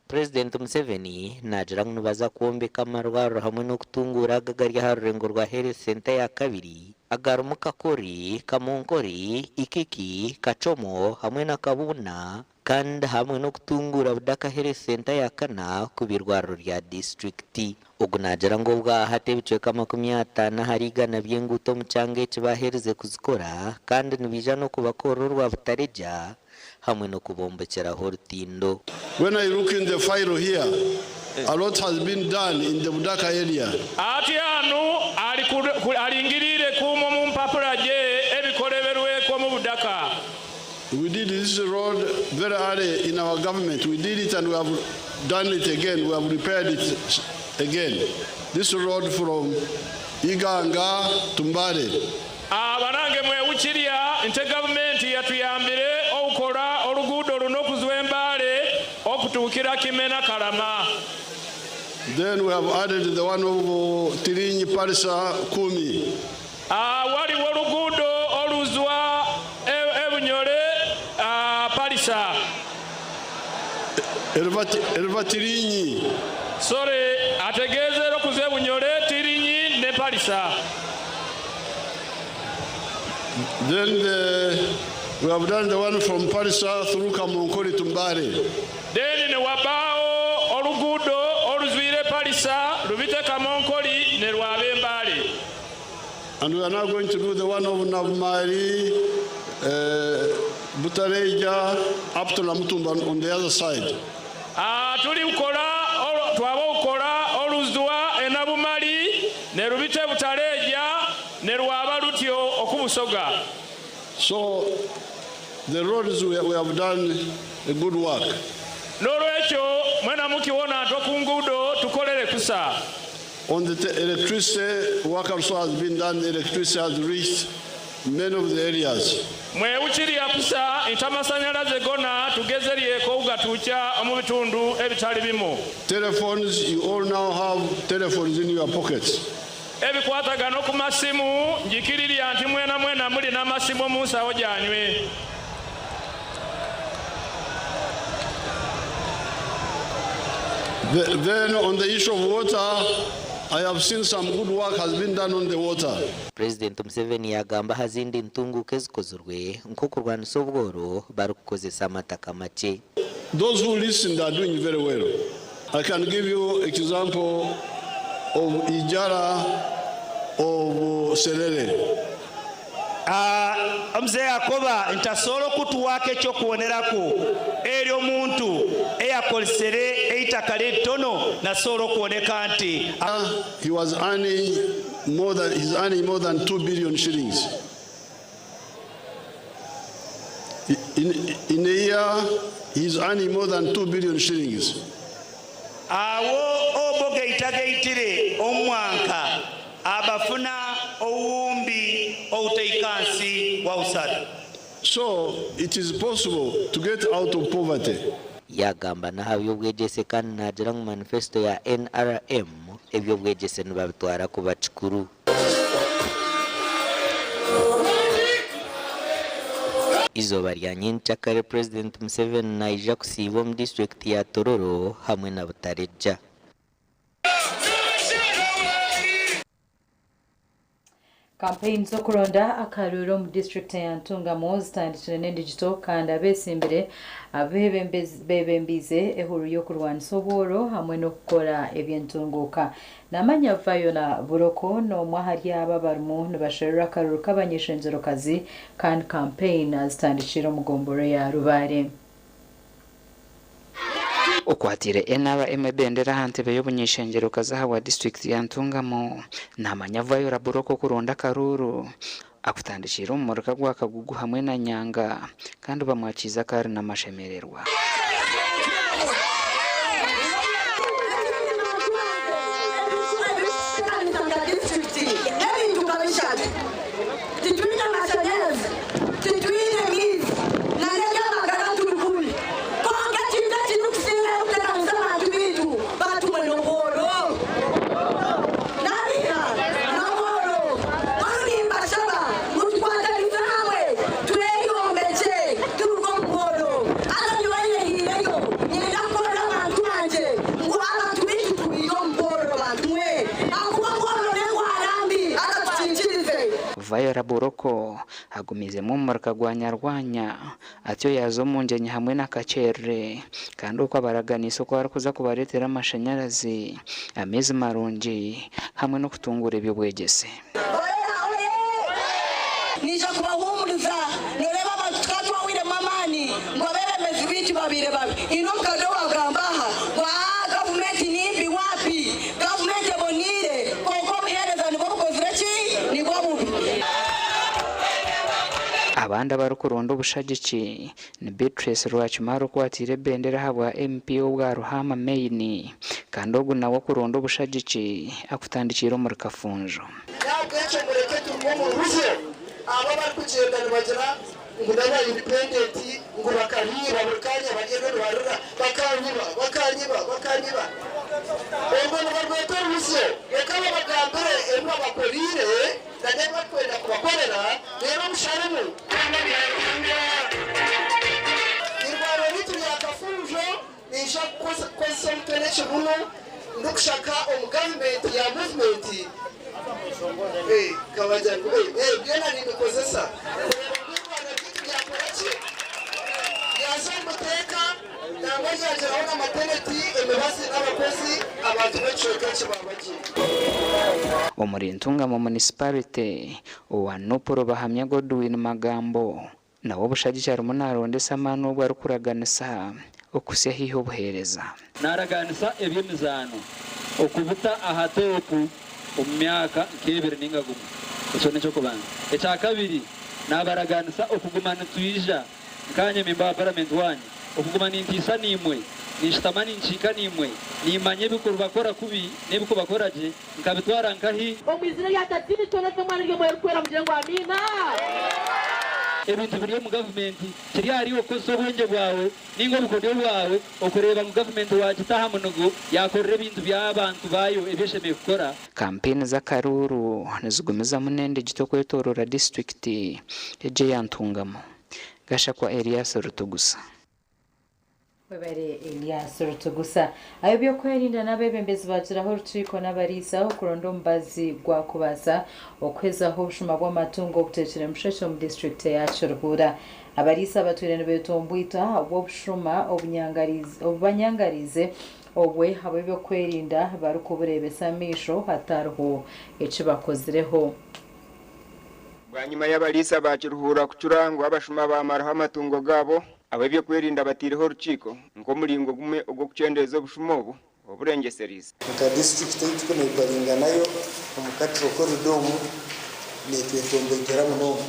Purezidenti Museveni naagira ngu nibaza kwombeka amarwariro hamwe n'okutunguura aga agari aha rurengo rwa Health Centre ya kabiri agarimu Kakori, Kamonkori, Ikiki, Kachomo hamwe na Kabuuna kandi hamwe n'okutunguura Budaka Health Centre ya kana kuba eirwariro rya disiturikiti. Ogu naagira ngu obwahati ebicweka 50 ahari igana by'enguuto omu kyanga eki baaherize kuzikora kandi nibaija n'okubakorera orwa Butaregya hamwe n'okubombekyeraho orutindo. When I look in the file here, a lot has been done in the Budaka area. Ati hanu alingiriire kuuma omu mpapura gye ebikoleberweko omu Budaka. We did this road very early in our government. We did it and we have done it again. We have repaired it again. This road from Iganga to Mbale. Abanange mwewukirya nti gavumenti yatuyambire okukora oluguudo luno okuzwa Embale okutuukira Kimena Kalama. Then we have added the one of Tirinyi Parisa Kumi. Waliwo oluguudo oluzwa Ebunyole Parisa. Erva Tirinyi. Sorry, ategeeza okuza Ebunyole, Tirinyi ne Parisa. Then we have done the one from Parisa through Kamonkoli to Mbale. Then ne wabaawo oluguudo oluzwire Parisa lubite Kamonkoli ne lwaba Mbale. And we are now going to do the one of Navmari, Butareja, up to Namutumba on the other side. Tuli kukola, twaba okukola oluzwa Enabumali ne lubite Butareja ne lwaba lutyo okubusoga. So the roads we have done a good work. N'olwekyo mwena mukiwona nti okunguudo tukolere kusa. On the electricity work also has been done. Electricity has reached many of the areas. Mwewukirya kusa nti amasanyalaze gona tugezeryeko okugatuukya omu bitundu ebitali bimu. Telephones, you all now have telephones in your pockets. Ebikwatagana ku masimu njikirirya nti mwena mwena mulina amasimu mu nsawo gyanywe. Then on the issue of water, I have seen some good work has been done on the water. Purezidenti Museveni yaagamba aha zindi ntunguuka ezikozirwe nk'okurwanisa obworo barikukozesa amataka makye. Those who listened are doing very well. I can give you example of Ijara of Serere. Omuzeeyi akoba nti asobola okutuwaako ekyokuwoneraku eri omuntu eyakoresere eitaka ritono nasobola okuwoneka nti He was earning more than, he's earning more than 2 billion shillings. In a year, he's earning more than 2 billion shillings. Awo obo gaitagaitire omwanka abafuna owumbi outaikansi wa usatu. So it is possible to get out of poverty. Yaagamba n'aha by'obwegyese kandi naagira ngu manifesto ya NRM eby'obwegyese nibabitwara kuba kikuru. Eizooba rya nyencakare Purezidenti Museveni naija kusiiba omu disiturikiti ya Tororo hamwe na Butaleja. Kampeyini z'okuronda akaruuru omu disiturikiti ya Ntungamo zitandikire n'endigito kandi abeesimbire beebembiize ehuru y'okurwanisa obworo hamwe n'okukora eby'entunguuka. Naamanya Viola Buroko n'omwe ahari abo abarimu nibasherura akaruuru k'abany'eishengyerokazi kandi kampeyini azitandikire omu gombora ya Rubare. Okwatiire NRM ebendera aha ntebe y'obuny'eishengyerokazi ahabwa disiturikiti ya Ntungamo, namanya Viola Buroko okuronda akaruuru akutandikiire omu muruka gwa Kagugu hamwe na Nyanga kandi bamwakiize akaari n'amashemererwa. Titwine mashanyarazi, titwine maizi, n'eby'amagara turi kubi. Kwonka ekintu ekirikusingayo kuteganisa abantu baitu batumwe n'obworo. Nabiha n'obworo. Mbwenu nimbashaba ngu tukwatanise hamwe tweyombekye turuge omu bworo. Haza nyowe nyehiireyo niinyenda kukorera abantu bangye ngu abantu baitu twihe omu bworo bantu mwe. Ahakuba obworo n'endwara mbi haza tukiikirize. Viola Buroko agumiizemu omu muruka gwa Nyarwanya atyo yaaza omu ngyenyi hamwe na Kakyerere kandi okwo abaraganiise oku arikuza kubareetera amashanyarazi, amaizi marungi hamwe n'okutunguura eby'obwegyese. Naija kubahuumuriza. Nooreeba abantu tukaba twahwairemu amaani ngu abeebembezi baitu babaire babi. Haine omukade owaagamba aha ngu aa gavumenti ni mbi waapi, gavumenti eboneire kwonka obuheereza nibwo bukozire ki? Nibwo bubi. Abandi abarikuronda obushagiki ni Beatrice Rwakimara okwatiire ebendera ahabwa MP ow'obwa Ruhaama Main kandi ogu nawe okuronda obushagiki akutandikiire omuri Kafunjo. N'ahabw'ekyo mureke turuge omu ruhuzyo abo abarikugyenda nibagira ngu n'aba independent ngu bakabiiba buri kaanya bari eno nibarira bakanyiba bakanyiba bakanyiba orwo nibarweta oruhuzyo reka babagambire ebi babakoreire na n'ebi barikwenda kubakorera reero musharemu. Eirwariro ryaitu rya Kafunjo niija kukozesa omutwe n'ekibunu ndikushaka omu gavumenti ya muvumenti nkabagira ngu byona nimbikozesa kureeba ngu eirwariro ryaitu ryakora ki ryaza omu buteeka nangwa ryagiraho na mateneti, emibazi n'abakozi abantu b'ekicweka eki baaba gye. Omuri Ntungamo Munisiparite, owa Nup Rubahamya Godwin Magambo Nawe obushagiki arimu naarondesa amaani obwo arikuraganisa okuhitsya haihi obuheereza. Naaraganisa eby'emizaano okubita aha toopu omu myaka nk'ebiri nainga gumwe. Ekyo n'eky'okubanza. Ekyakabiri, naabaragaanisa okuguma nitwija nkaanye memba wa paramenti waanyu, okuguma nintiisa naimwe, ninshutama ninkiika naimwe, nimmanya ebirikubakora kubi n'ebirikubakora gye, nkabitwara nkahi? Omu izina rya Tataitwe n'ery'Omwana n'ery'Omwoyo Orikwera mugire ngu Amiina. Ebintu biri omu gavumenti kiri ahari iwe kukozesa obwengye bwawe ninga obukodyo bwawe okureeba ngu gavumenti wagita aha munigo yakorera ebintu by'abantu baayo ebi eshemereire kukora. Kampeyini z'akaruuru nizigumizamu n'endigito okwetooroora disiturikiti egi eya Ntungamo. Gashakwa Erias Rutugusa. Webare Elias Rutugusa. Ab'ebyokwerinda n'abeebembezi baagiraho orukiiko n'abariisa okuronda omubazi gwakubaasa okuhezaho obushuma bw'amatungo obuteekire mushekye omu disiturikiti eya Kiruhura. Abariisa batwire nibetomboita ahabw'obushuma obubanyangariize obwe ab'ebyokwerinda barikubureebesa amaisho hatariho ekibakozireho. Bwanyima y'abariisa ba Kiruhura kucura ngu abashuma baamaraho amatungo gaabo, ab'ebyokwerinda bataireho orukiiko nk'omuringo gumwe ogw'okukyendeeza obushuma obu oburengyesereize. Nka disiturikiti ei turikuneibaringa nayo omu Cattle Corridor omu netwetomboitera munonga.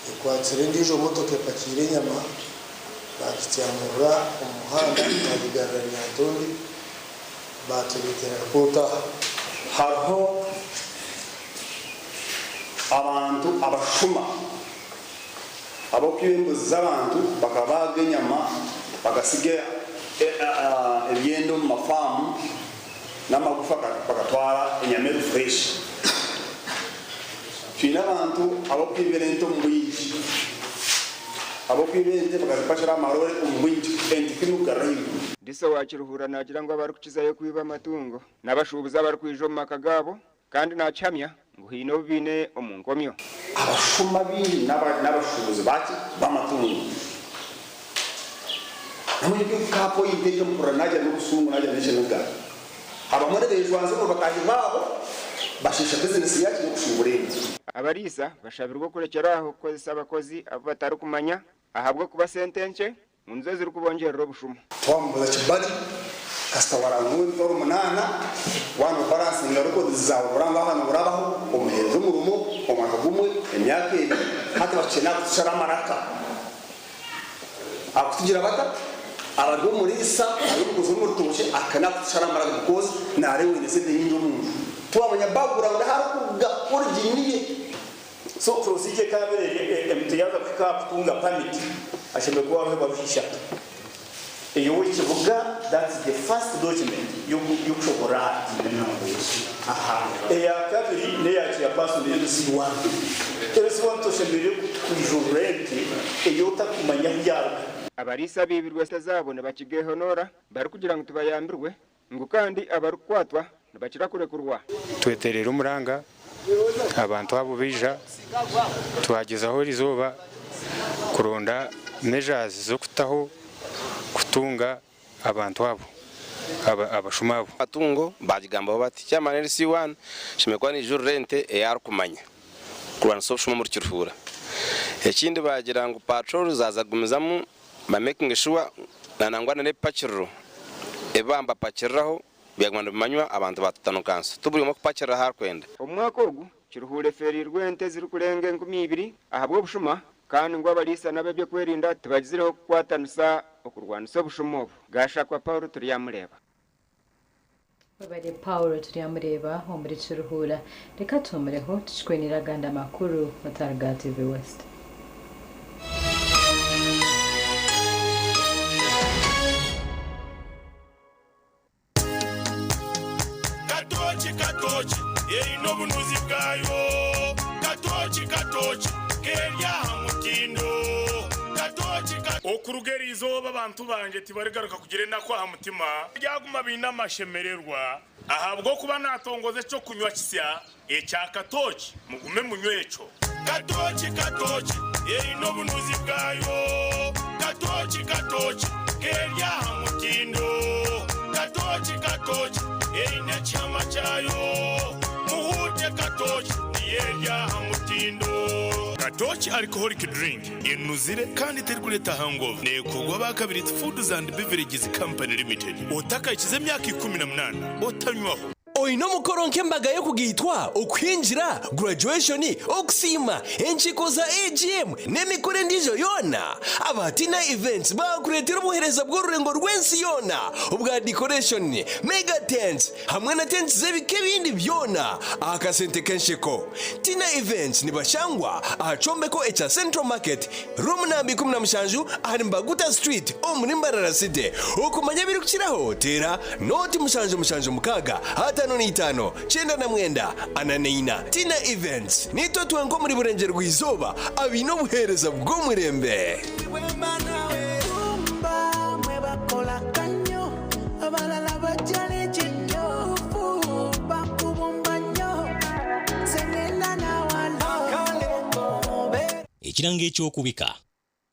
Ekwatsire endiijo motoka epakiire enyama bagityamurura omu muhanda bagigarura Lyantonde baatureetera ripoota aha. Hariho abantu abashuma ab'okwiba embuzi z'abantu bakabaaga enyama bakatsiga ebyenda omu mafaamu n'amagufa bakatwara enyama eri fureshi. Twine abantu ab'okwibira ente omu bwingi, ab'okwiba ente bakazipakira aha maroore omu bwingi ente kugarura ahaiguru. Diso wa Kiruhura naagira ngu abarikukizayo kwiba amatungo n'abashuubuzi abarikwija omu maka gaabo kandi naakihamya ngu haine obu baine omu nkomyo. Abashuma baingi n'abashuubuzi baki b'amatungo. Namwe ka point egyo mpurira naagira n'obusungu naagira n'ekiniga. Abamwe nibeejwanzya omuri bataahi baabo bashiisha bizinesi yaki y'okushuubura ente. Abariisa bashabirwe okurekyera aho kukozesa abakozi abu batarikumanya ahabw'okuba sente nkye ngu nizo zirikubongyerera obushuma. Twamubuza kibali kasita waranguwe emitwaro munaana waaba nobalansinga records zaawe oranga waaba norabaho omuhereza omurimo omwaka gumwe emyaka ebiri hati bakukye nakutushara amaraka akutugira bata abari omuriisa ari omukozi womurutookye aka nakutushara amaraka because nareeba oyine sente nyingi omunju twamanya background aharikuruga origin ye. So procedure ekaba eri omuntu yaaza kuhika aha kutunga permit ashemereire kuba hariho ebaruha ishatu. Ey'owekibuga that's the first document y'okushoborora aha Aha. Eyakabiri n'eya chairperson LC1. LC1 toshemereire kwijurura ente ei otakumanya ahu yaaruga. Abariisa abaibirwe esente zaabo nibakigehonoora barikugira ngu tibayambirwe ngu kandi abarikukwatwa nibakira kurekurwa. Tweterera omuranga abantu abo baija twagyezaho erizooba kuronda measures z'okutaho kutunga abantu abo abashuma abo. Amatungo baagigambaho bati, Chairman LC1 ashemereire kuba naijurira ente ei arikumanya kurwanisa obushuma omuri Kiruhura. Ekindi baagira ngu patrol zaaza kugumizamu ba making sure na nangwa na n'ebipakiriro ebi baaba nibapakiriraho byaguma nibimanywa abantu ba Tutanuka nsi. Ti buri omwe okupakirira ahu arikwenda. Omu mwaka ogu, Kiruhura efeereirwe ente ezirikurenga 2000 ahabw'obushuma kandi ngu abariisa n'ab'eby'okwerinda tibagizireho kukwatanisa okurwanisa obushuma obu. Gashakwa Paul Turyamureeba. Webare Paul Turyamureeba omuri Kiruhura. Reka tuhumureho tukikwenire agandi amakuru otari ga TV West. Katooki katooki eine obunuzi bwayo Katooki katooki keri aha mutindo Katooki ka. Okuruga eri izooba abantu bangye tibarigaruka kugira enaku aha mutima, baryaguma baine amashemererwa, ahabw'okuba naatongoza eky'okunywa kisya ekya katooki, mugume munywe ekyo. Katooki katooki eine obunuzi bwayo Katooki katooki keri aha mutindo Katooki katooki eine ekihama kyayo Muhuute katooki niyo eri aha mutindo. Katooki Alcoholic Drink enuzire kandi terikureeta hangover neekorwa aba Kabirizi Foods and Beverages Company Limited. Otakahikize emyaka 18 otanywaho. Oine omukoro nk'embaga y'okugaitwa, okuhingira, graduation, okusiima, enkiiko za AGM n'emikoro endiijo yoona? Aba Tina Events baakureetera obuheereza bw'orurengo rw'ensi yoona obwa decoration, mega tents hamwe na tents z'ebika ebindi byona aha kasente k'ensheko. Tina Events nibashangwa aha kyombeko ekya Central Market, Room namba 17 ahari Mbaguta Street omuri Mbarara City. Okumanya ebirikukiraho teera nooti 776 55 99 44. Tina Events, Niitwe twenka omuri Burengyerwa Izooba abaine obuheereza bw'omurembe. Ekirango eky'okubika.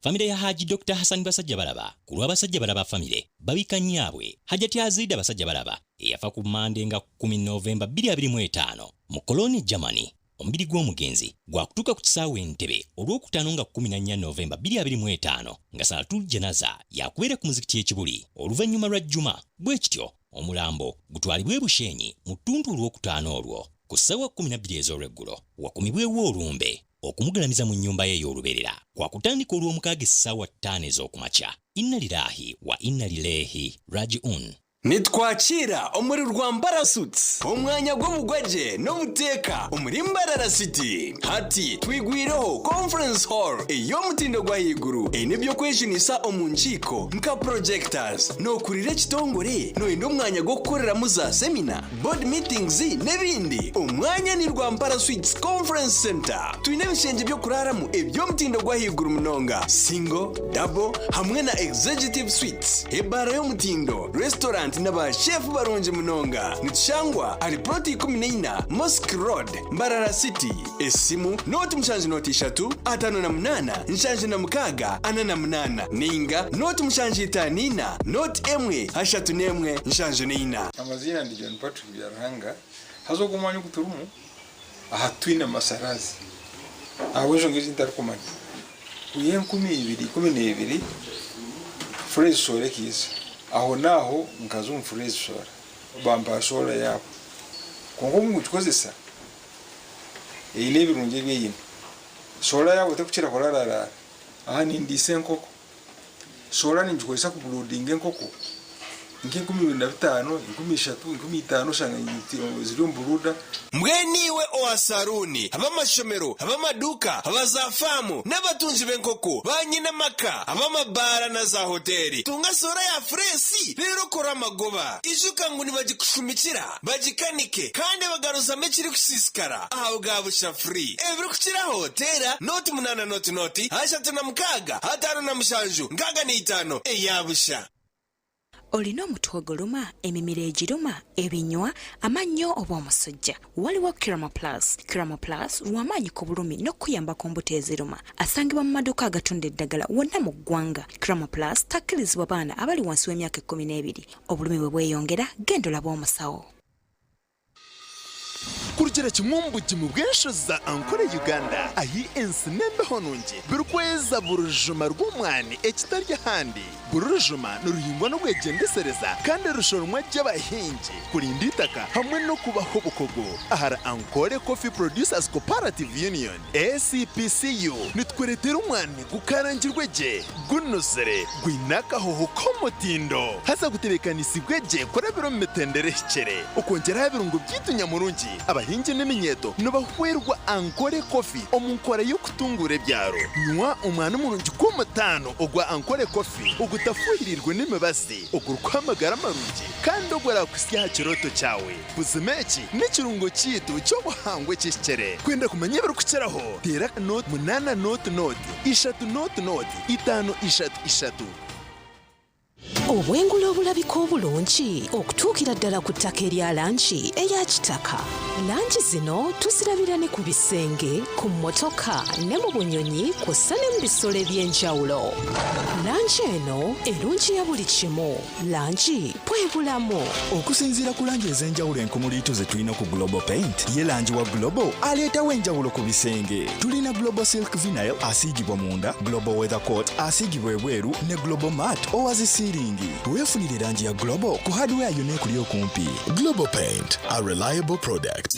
Famire ya Haji Dokita Hassan Basajjabalaba ku lwa Basajjabalaba Famire babika nnyaabwe Hajati Aziida Basajjabalaba eyafa ku Mmande nga kkumi Novemba 2025 mu Cologne, Germany. Omubiri gw'omugenzi gwakutuuka ku kisaawe e Ntebe Olwokutaano nga 14 Novemba 2025 nga Salatul Janaza yaakubeera ku muzikiti e Kibuli oluvannyuma lwa Juma bwekityo omulambo gutwalibwe e Bushenyi mu ttuntu Olwokutaano olwo ku ssaawa 12 ez'olweggulo wakumibwewo olumbe. Okumugalamiza mu nnyumba ye ey'olubeerera kwakutandika Olwomukaaga essaawa ttaano ez'okumakya. Inna lilaahi wa inna lileehi raji'un. Nitwakiira omuri Rwampara Suites, omwanya gw'obugwagye n'obuteeka omuri Mbarara City. Hati twigwireho Conference Hall ey'omutindo gw'ahaiguru eine eby'okwejunisa omu nkiiko nka projectors. Nookurira ekitongore? Nooyenda omwanya gw'okukoreramu za semina? Board meetings n'ebindi. Omwanya ni Rwampara Suites Conference Centre. Twine ebishengye by'okuraaramu eby'omutindo gw'ahaiguru munonga, single, double hamwe na executive suites, ebaara y'omutindo, restaurant na ba chef barungi munonga. Nitushangwa ahari plot 14 Mosque Road, Mbarara City. Esimu, nooti mushanju nooti ishatu, 58, 76, 48 nainga nooti mushanju itaano ina, nooti emwe, ashatu n'emwe, nshanju n'eina. Amaziina ndi John Patrick Byaruhanga, haza ogu omwanya ogu turimu aha titwine masarazi ahabw'enshonga ezi ntarikumanya. Kwiha 2012 Phrase Solar ekaija, aho n'aho nkaza omu Phrase Solar bampa solar yaabo kwonka obu nkugikozesa eine ebirungi ebi eine. Solar yaabo terikukira kurararaara. Aha nindiisa enkoko. Solar ningikozesa kuburuudinga enkoko nka 2005, 3000, 5000 oshanga ziri omu buruuda. Mbwenu iwe owa saruuni, ab'amashomero, ab'amaduuka, aba za faamu n'abatungi b'enkoko, ba nyina maka, ab'amabaara na za hoteeri, tunga soora ya fureesi reero okore amagoba. Ijuka ngu nibagikushumikira, bagikanike kandi bagaruzamu ekirikusiisikara aha bwa busha free. Ebirikukiraho teera nooti munaana nooti nooti ashatu na mukaaga ataano na mushanju nkaaga na itaano eya busha. Olina omutwe oguluma, emimiro egiruma, ebinywa, amannyo oba omusujja? Waliwo Kiramo Plus. Kiramo Plus lw'amaanyi ku bulumi n'okukuyamba ku mbuto eziruma. Asangibwa mu maduuka agatunda eddagala wonna mu ggwanga. Kiramo Plus takkirizibwa baana abali wansi w'emyaka ekkumi n'ebiri. Obulumi bwe bweyongera, genda olabe omusawo. Kurugira kimwe omu bugimu bw'enshozi za Ankole Uganda ahi ensi n'embeho nungi birikweza buri rujuma rw'omwani ekitari ahandi. Buri rujuma niruhingwa n'obwegyendesereza kandi rushoromwa gye abahingi kurinda eitaka hamwe n'okubaha obukugu. Ahari Ankole Coffee Producers Cooperative Union, ACPCU, nitukureetera omwani gukarangirwe gye, gunuzire, gwine akahoho k'omutindo haza gutebeekanisiibwe gye kurabira omu mitendera ehikire. Okwongyera aha birungo byaitu nyamurungi, abahingi n'eminyeeto nibahwerwa Ankole Coffee omu nkora y'okutunguura ebyaro. Nywa omwani murungi gw'omutaano ogwa Ankole Coffee ogutafuhiriirwe n'emibazi, ogurikuha amagara marungi kandi oguraakuhitsya aha kirooto kyawe. Buzima eki n'ekirungo kyaitu ky'obuhangwa ekihikire. Kwenda kumanya ebirikukiraho, teera nooti munaana nooti nooti ishatu nooti nooti itaano ishatu ishatu. Obwengula obulabika obulungi okutuukira ddala ku ttaka erya langi eya kitaka. Langi zino tuzirabira ne ku bisenge, ku mmotoka ne mu bunyonyi kw'ossa ne mu bisolo eby'enjawulo. Langi eno erungiya buli kimu. Langi bwe bulamu. Okusinziira ku langi ez'enjawulo enkumuliitu ze tulina ku Global Paint, ye langi wa Global aleetawo enjawulo ku bisenge. Tulina Global Silk Vinyl asiigibwa munda, Global Weather Coat asiigibwa ebweru ne Global Matte owa zi siiringi. Weefunire langi ya Global ku hardware yonna ekuli okumpi. Global Paint, a reliable product.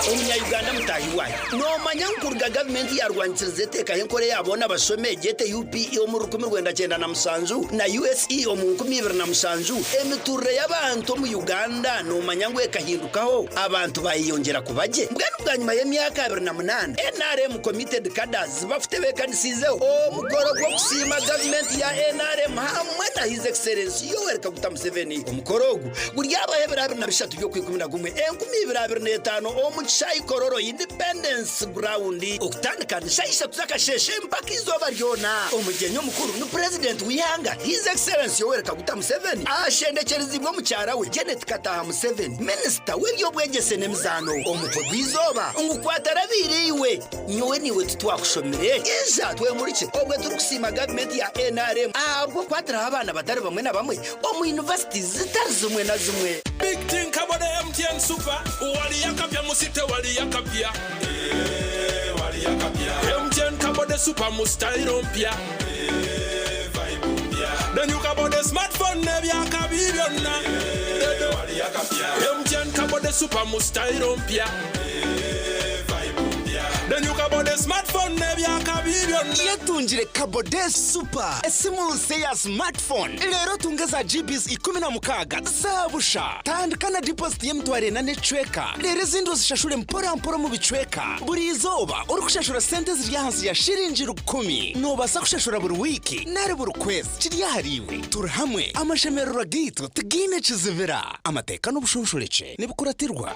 Omunya-Uganda mutaahi waayo, noomanya ngu kuruga gavumenti yaarwanyisiriza eteekaho enkora eya boona bashome egyete UPE omu 1997 na USE omu 2007, emituurire y'abantu omu Uganda noomanya ngu ekahindukaho abantu baayeyongyera kuba gye? Mbwenu bwanyima y'emyaka abiri na munaana, nrm Committed Cadres bakutebeekanisiizeho omukoro gw'okusiima gavumenti ya nrm hamwe na. na His Excellency Yoweri Kaguta Museveni. Omukoro ogu guryabaho ebiro 23 by'Okwikuminagumwe 2025 omu kishaayi Kololo Independence Ground okutandika ni shaaha ishatu z'akasheeshe mpaka eizooba ryona. Omugyenyi omukuru ni Purezidenti w'eihanga His Excellency Yoweri Kaguta Museveni ashendekyeriziibwe omukyara we Janet Kataaha Museveni, Minisita w'eby'obwegyese n'emizaano. Omutwe gw'eizooba ngu Kwatarabiire iwe! Nyowe naiwe titwakushomire? Ija twemurikye obwe turikusiima gavumenti ya nrm ahabw'okukwatiraho abaana batari bamwe na bamwe omu yunivasiti zitari zimwe na zimwe. Big thing kabode MTN Super wali akapya musite wali akapya eh wali akapya MTN kabode Super mu style mpya eh vibe mpya then you kabode smartphone nebyakabi byonna eh wali akapya MTN kabode Super mu style mpya eh vibe mpya then you kabode smartphone nebyakabi byonna. Yetungire Kabode Super, esimu nsya eya smartphone. Reero otunge za GBs 16 za busha. Tandika na deposit y'emitwaro ena n'ekicweka, reero ezindi ozishashure mpora mpora omu bicweka. Buri izooba orikushashura sente eziri ahansi ya shiringi 1,000. Noobaasa kushashura buri wiiki nari buri kwezi, kiri ahariiwe. Turi hamwe, amashemererwa gaitu tigaine kizibira. Amateeka n'obushonshorekye nibikuratirwa.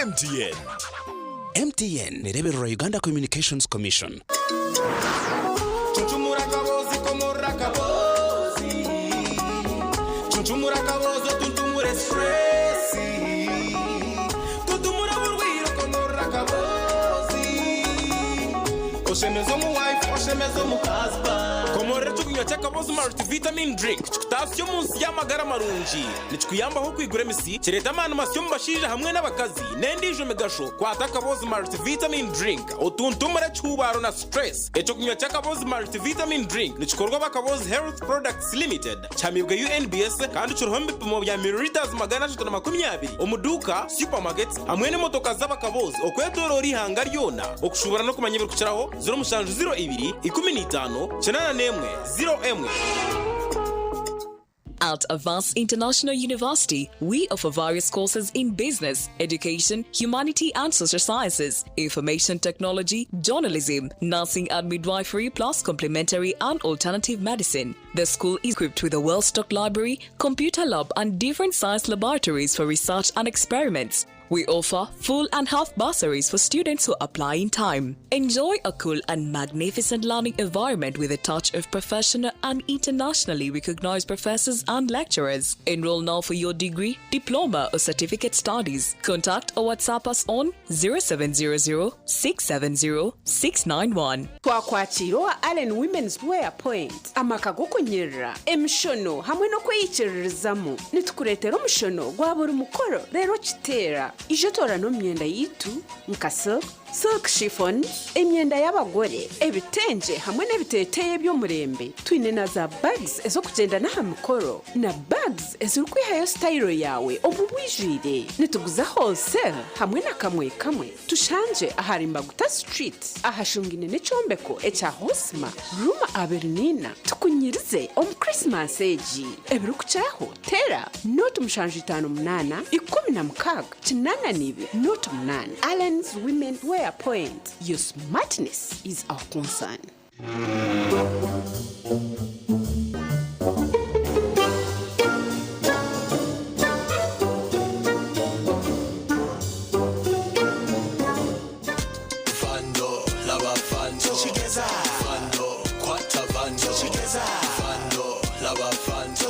MTN. MTN nereebererwa Uganda Communications Commission. Cuncumura akabozi komora akabozi Cuncumura akabozi otuntumure stress Tutumura burwiro komora akabozi Oshemeza omu wife oshemeza omu husband Komorora ekyokunywa ky'akabozi multivitamin drink kikutaasya omu nsi y'amagara marungi. Nikikuyambaho kwigura emisi, kireeta amaani masya omu bashaija hamwe n'abakazi, n'endiijo migasho. Kwata Akabozi Multivitamin Drink otuntumure ekihuubaaro na stress. Ekyokunywa ky'Akabozi Multivitamin Drink nikikorwa aba Akabozi Health Products Limited, kihamiibwe UNBS kandi kiriho omu bipimo bya millilitres 320 omu duuka, supermarkets hamwe n'emotoka z'Abakabozi okwetooroora eihanga ryona. Okushuubura n'okumanya ebirikukiraho, 0702 15 81 01. At Avance International University, we offer various courses in business, education, humanity and social sciences, information technology, journalism, nursing and midwifery, plus complementary and alternative medicine. The school is equipped with a well-stocked library, computer lab and different science laboratories for research and experiments. We offer full and half bursaries for students who apply in time. Enjoy a cool and magnificent learning environment with a touch of professional and internationally recognized professors and lecturers. Enroll now for your degree, diploma, or certificate studies. Contact or WhatsApp us on 0700 670 691. Twakwakiira owa Allen Women's Wear Point, amaka g'okunyirira, emishono hamwe n'okweyikiririzamu. Nitukureetera omushono gwa buri mukoro reero okiteera. Ija otoorane omu myenda yaitu nka silk, silk chiffon, emyenda y'abagore, ebitengye hamwe n'ebiteeteeyi eby'omurembe. Twine na za bags ez'okugyenda n'aha mikoro na bags ezirikwihayo sitayiro yaawe omu bwijwire. Nituguza wholesale hamwe na kamwe kamwe. Tushangye ahari Mbaguta Street ahashungaine n'ekyombeko ekya Hosma, room 24. Tukunyirize omu Christmas egi. Ebirikukiraho teera 0758 16 82 08. Allen's Women Wear Point, your smartness is our concern. Vando, laba vando. Vando, kwata vando. Vando, laba vando.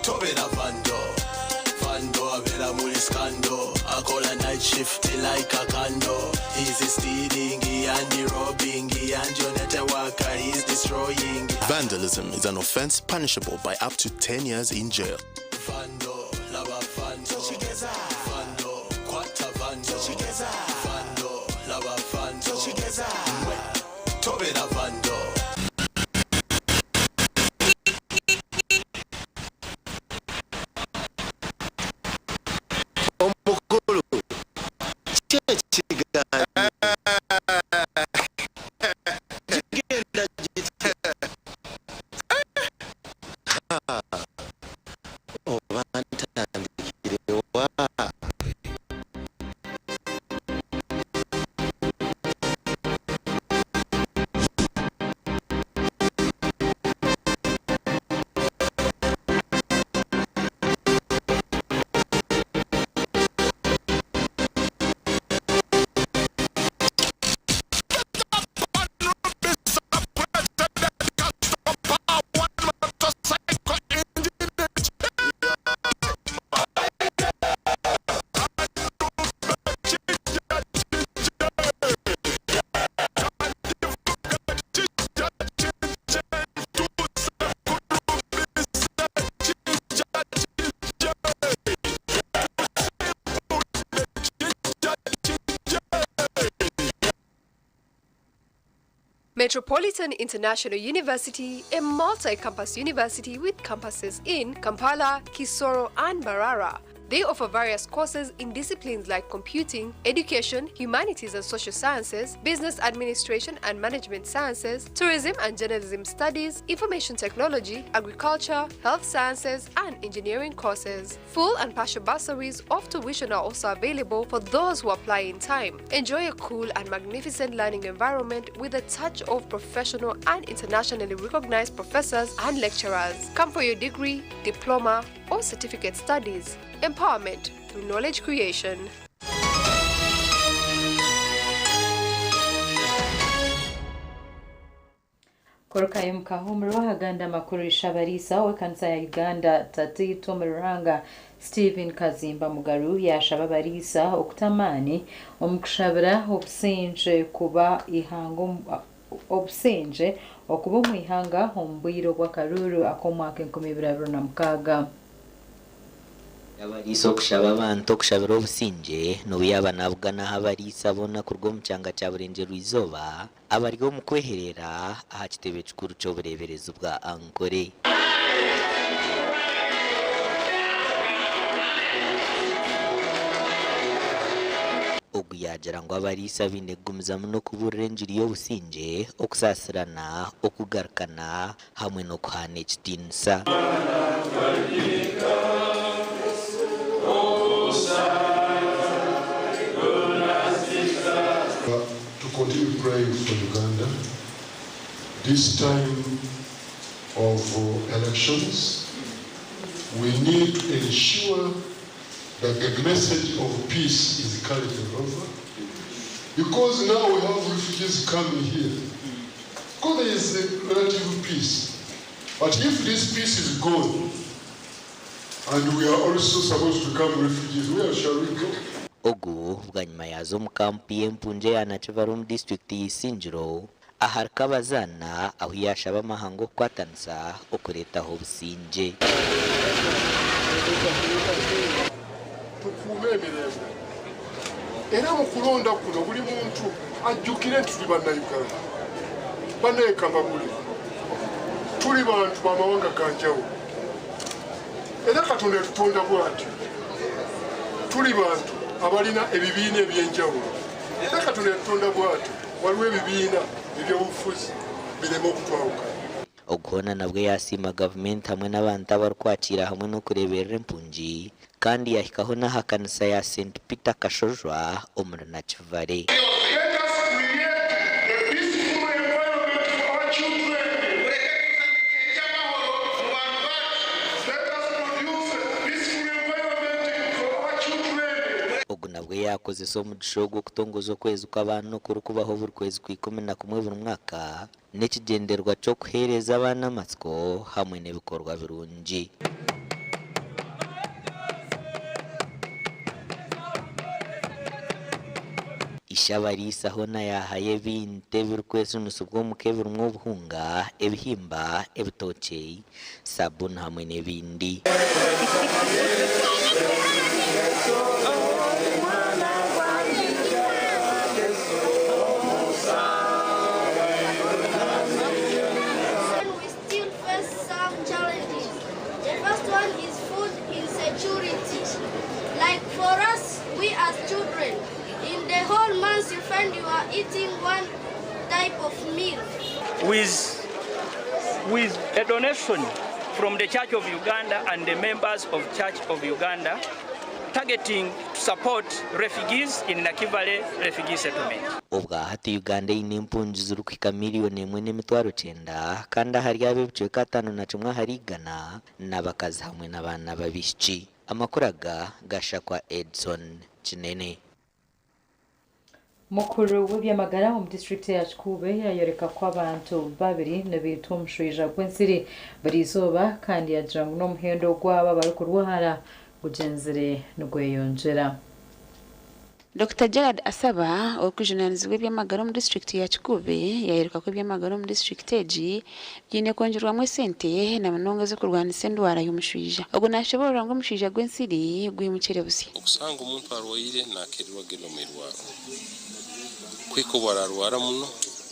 Tobera vando. Vando abera muri scandal. Akola night shift like a candle. He's stealing and robbing and your network he's destroying. Vandalism is an offense punishable by up to 10 years in jail. Vando, laba vando. Vando, kwata vando. Vando, laba vando. Tobera vando. Omukulu kyekiganiro kigenda gitya Ha, oba ntandikirewa. Metropolitan International University, a multi campus university with campuses in Kampala, Kisoro, and Barara. They offer various courses in disciplines like computing, education, humanities and social sciences, business administration and management sciences, tourism and journalism studies, information technology, agriculture, health sciences, and engineering courses. Full and partial bursaries of tuition are also available for those who apply in time. Enjoy a cool and magnificent learning environment with a touch of professional and internationally recognized professors and lecturers. Come for your degree, diploma, or certificate studies. Empowerment through knowledge creation. Korokayo mukahumuro ahaganda amakuru ishabarisa w'ekanisa ya Uganda Tatiito Muranga Stephen Kazimba Mugaru yashaba abarisa okutamaani omu kushabira obusingye kuba ihanga obusingye okuba omu ihanga omu bwire obw'akaruuru ak'omwaka 2026. Abariisa okushaba abantu okushabira obusingye n'obu yaaba nabuganaho abariisa boona kuruga omu kyanga kya Burengyerwa Izooba abari omu kweherera aha kitebe kikuru ky'obureeberezi bwa Ankole. Ogu yaagira ngu abariisa baine kugumizamu n'okubuurira engiri y'obusingye, okusaasirana, okugarukana hamwe n'okuhaana ekitiinisa. To continue praying for Uganda. This time of elections, we need to ensure that the message of peace is carried all over. Because now we have refugees coming here. Because there is a relative peace. But if this peace is gone, and we are also supposed to become refugees, where shall we go? Ogu bwanyima yaaza omu kampu y'empungi eya Nakivale omu disiturikiti ya Isingiro ahari Kabazana ahu yaashaba amahanga okukwatanisa okureetaho obusingye. Tukuume emirembe era mu kulonda kuno buli muntu ajjukire nti tuli bannayuganda banneekambabule tuli bantu bamawanga ganjawulo era Katonda yatutonda bw'atyo tuli bantu abalina ebibiina ebyenjawulo era Katonda yatutonda bw'atyo waliwo ebibiina ebyobufuzi bireme okutwawukana. Ogu hoona nabwo yaasiima gavumenti hamwe n'abantu abarikwakiira hamwe n'okureeberera empungi kandi yahikaho n'aha kanisa ya St Peter Kashojwa omuri Nakivale. Ogu nabwo yaakozesa omugisha ogu okutongoza okwezi kw'abaana okurikubaho buri kwezi kwa 11 buri mwaka n'ekigyendererwa ky'okuheereza abaana amatsiko hamwe n'ebikorwa birungi. Ishabariisa hoona yaahayo ebintu ebirikwejunisibwa omuka ebirimu obuhunga, ebihimba, ebitookye, sabuuni hamwe n'ebindi. We still face some challenges. The first one is food insecurity. Like for us, we as children, in the whole month you find you are eating one type of meal. With a donation from the Church of Uganda and the members of Church of Uganda, targeting to support refugees in Nakivale refugee settlement. Obwa hati Uganda eine empungi zirikuhika 1,900,000 kandi ahari abo ebicweka 51 ahari 100 n'abakazi hamwe n'abaana b'abaishiki. Amakuru aga gashakwa Edson Kinene. Mukuru w'ebyamagara omu disitulikiti ya Kikuube yayoreka ko abantu babiri nibaitwa omushaija gw'ensiri buri izooba kandi yagira ngu n'omuhendo gwabo abarikurwara gugyenzire nigweyongyera. Dr Gerard Asaba orikujunanizibwa eby'amagara omu disitulikiti ya Kikuube yayoreka ko eby'amagara omu disitulikiti egi biine kwongerwamu esente na munonga ez'okurwanisa endwara y'omushwija. Ogu nashoboorora ngu omushwija gw'ensiri gwimukire busya. Okusanga omuntu arwaire nakererwa agenda omu irwariro kwika obu ararwara muno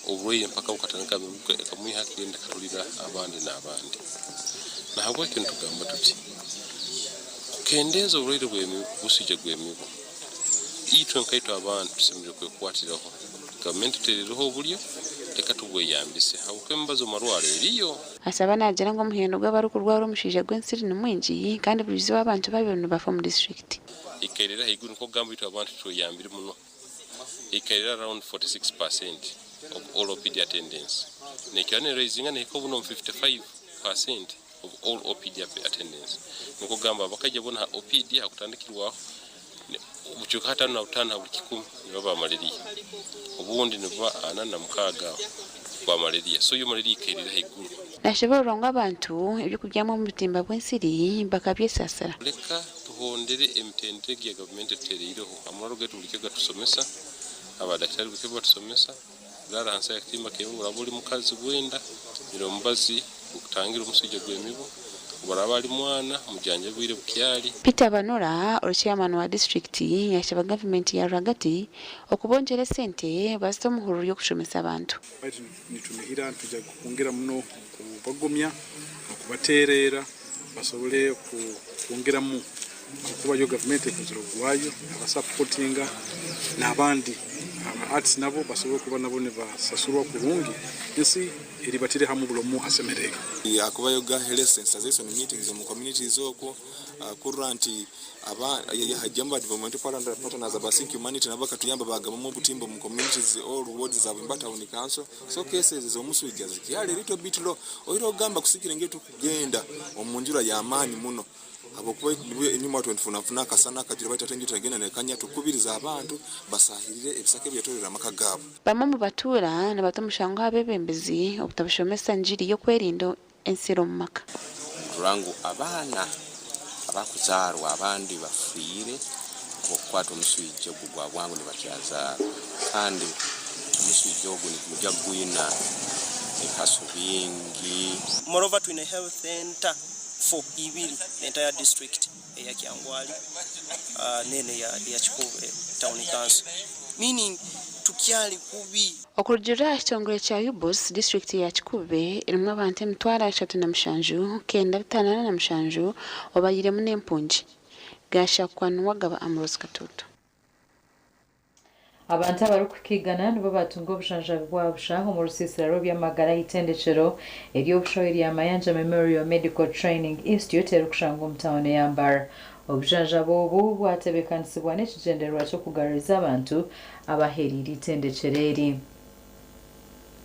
Oburwaire mpaka bukatandika ekamwiha kugenda ekatulira abandi n'abandi. Nahabwekyo nitugamba tuti kukendeeza oburwaire bw'omuswija gw'emibu, itwe nkaitwe abantu tusemeriire kwekwatiraho. Gavumenti etutereireho oburyo, leka tubweyambise habwokuba emibazi omu marwarro eriyo. Asaba naagira ngu omuhendo gw'abarikurwara omushaija gw'ensiri ni mwingi kandi buri izooba abantu babiri nibafa omu disiturikiti. Ekairira ahaiguru nikwo kugamba itwe abantu tweyambire muno. Ekairira around 46 per cent of all OPD attendance. Nekira ne raisinga nehika obundi omu 55 per cent of all OPD attendance. Nikwo kugamba abakaija boona aha OPD aha kutandikirwaho obucweka 55 aha buri kikumi nibo ba malaria. Obundi nibuba 46 aho bwa malaria. So yo malaria ekairira ahaiguru. Nashoboorora ngu abantu eby'okubyama omu butimba bw'ensiri bakabyesaasira. Leka tuhondere emitendera egi ya gavumenti etutereireho. Amarwariro gaitu bulikyo gatusomesa, abadaktari bulikyo batusomesa, raara ahansi y'akatimba k'emibu oraba ori mukazi bwenda, mira omubazi gw'okutangira omuswija gw'emibu, obu araba ari mwana mujanjabe obwire bukyari. Peter Banura, ori chairman wa disiturikiti yashaba gavumenti ya rwagati okubongyera esente bazite omu hururu y'okushomesa abantu. Baitu nitunihira nitwija kwongera muno kubagumya n'okubateererra basobole kwongeramu habwokuba yo gavumenti ekozire ogwayo abasapotinga n'abandi aba arts nabo basobole kuba nabo nibasasurwa kurungi ensi eribatire hamu buli omu asemererwe. Hakubayo ga health sensitization meetings omu communities okwo kurora nti haijamu ba development partners aba Think Humanity nabo bakatuyamba bagabamu obutimba omu communities all wards za Bwemba town council so cases z'omuswija zikyali a little bit low oine okugamba kusikira engeri tukugenda omunjura y'amaani muno habwokuba enyuma nitufunafuna akasana akajura baitu hati enjura tegenda nekanya tukubiriza abantu basahirire ebisaka ebyetoroire amaka gaabo. Bamwe omu batuura nibata omushango aha beebembezi obutabashomesa ngiri y'okwerinda ensiri omu maka. Niturora ngu abaana abakuzaarwa abandi bafiire ahabw'okukwatwa omuswija ogu gwa bwangu nibakyazaarwa kandi omuswija ogu nigwija gwina ebihaso bingi. Moreover twine health center for ibiri the entire district eya Kyangwali neno eya Kikuube town council meaning tukyali kubi. Okurugiirira aha kitongore kya UBOS, disiturikiti ya Kikuube erimu abantu 37,957 obariremu n'empungi. Gashakwa Nuwagaba Ambrose Katuutu. Abantu abarikuhika igana nibo baatunga obujanjabi bwa busha omu rusiisira rw'eby'amagara aha itendekero ery'obushaho erya Mayanja Memorial Medical Training Institute erikushangwa omu tauni ya Mbarara. Obujanjabi obu bwatebekanisibwa n'ekigyendererwa ky'okugaruriza abantu abaheriire itendekero eri.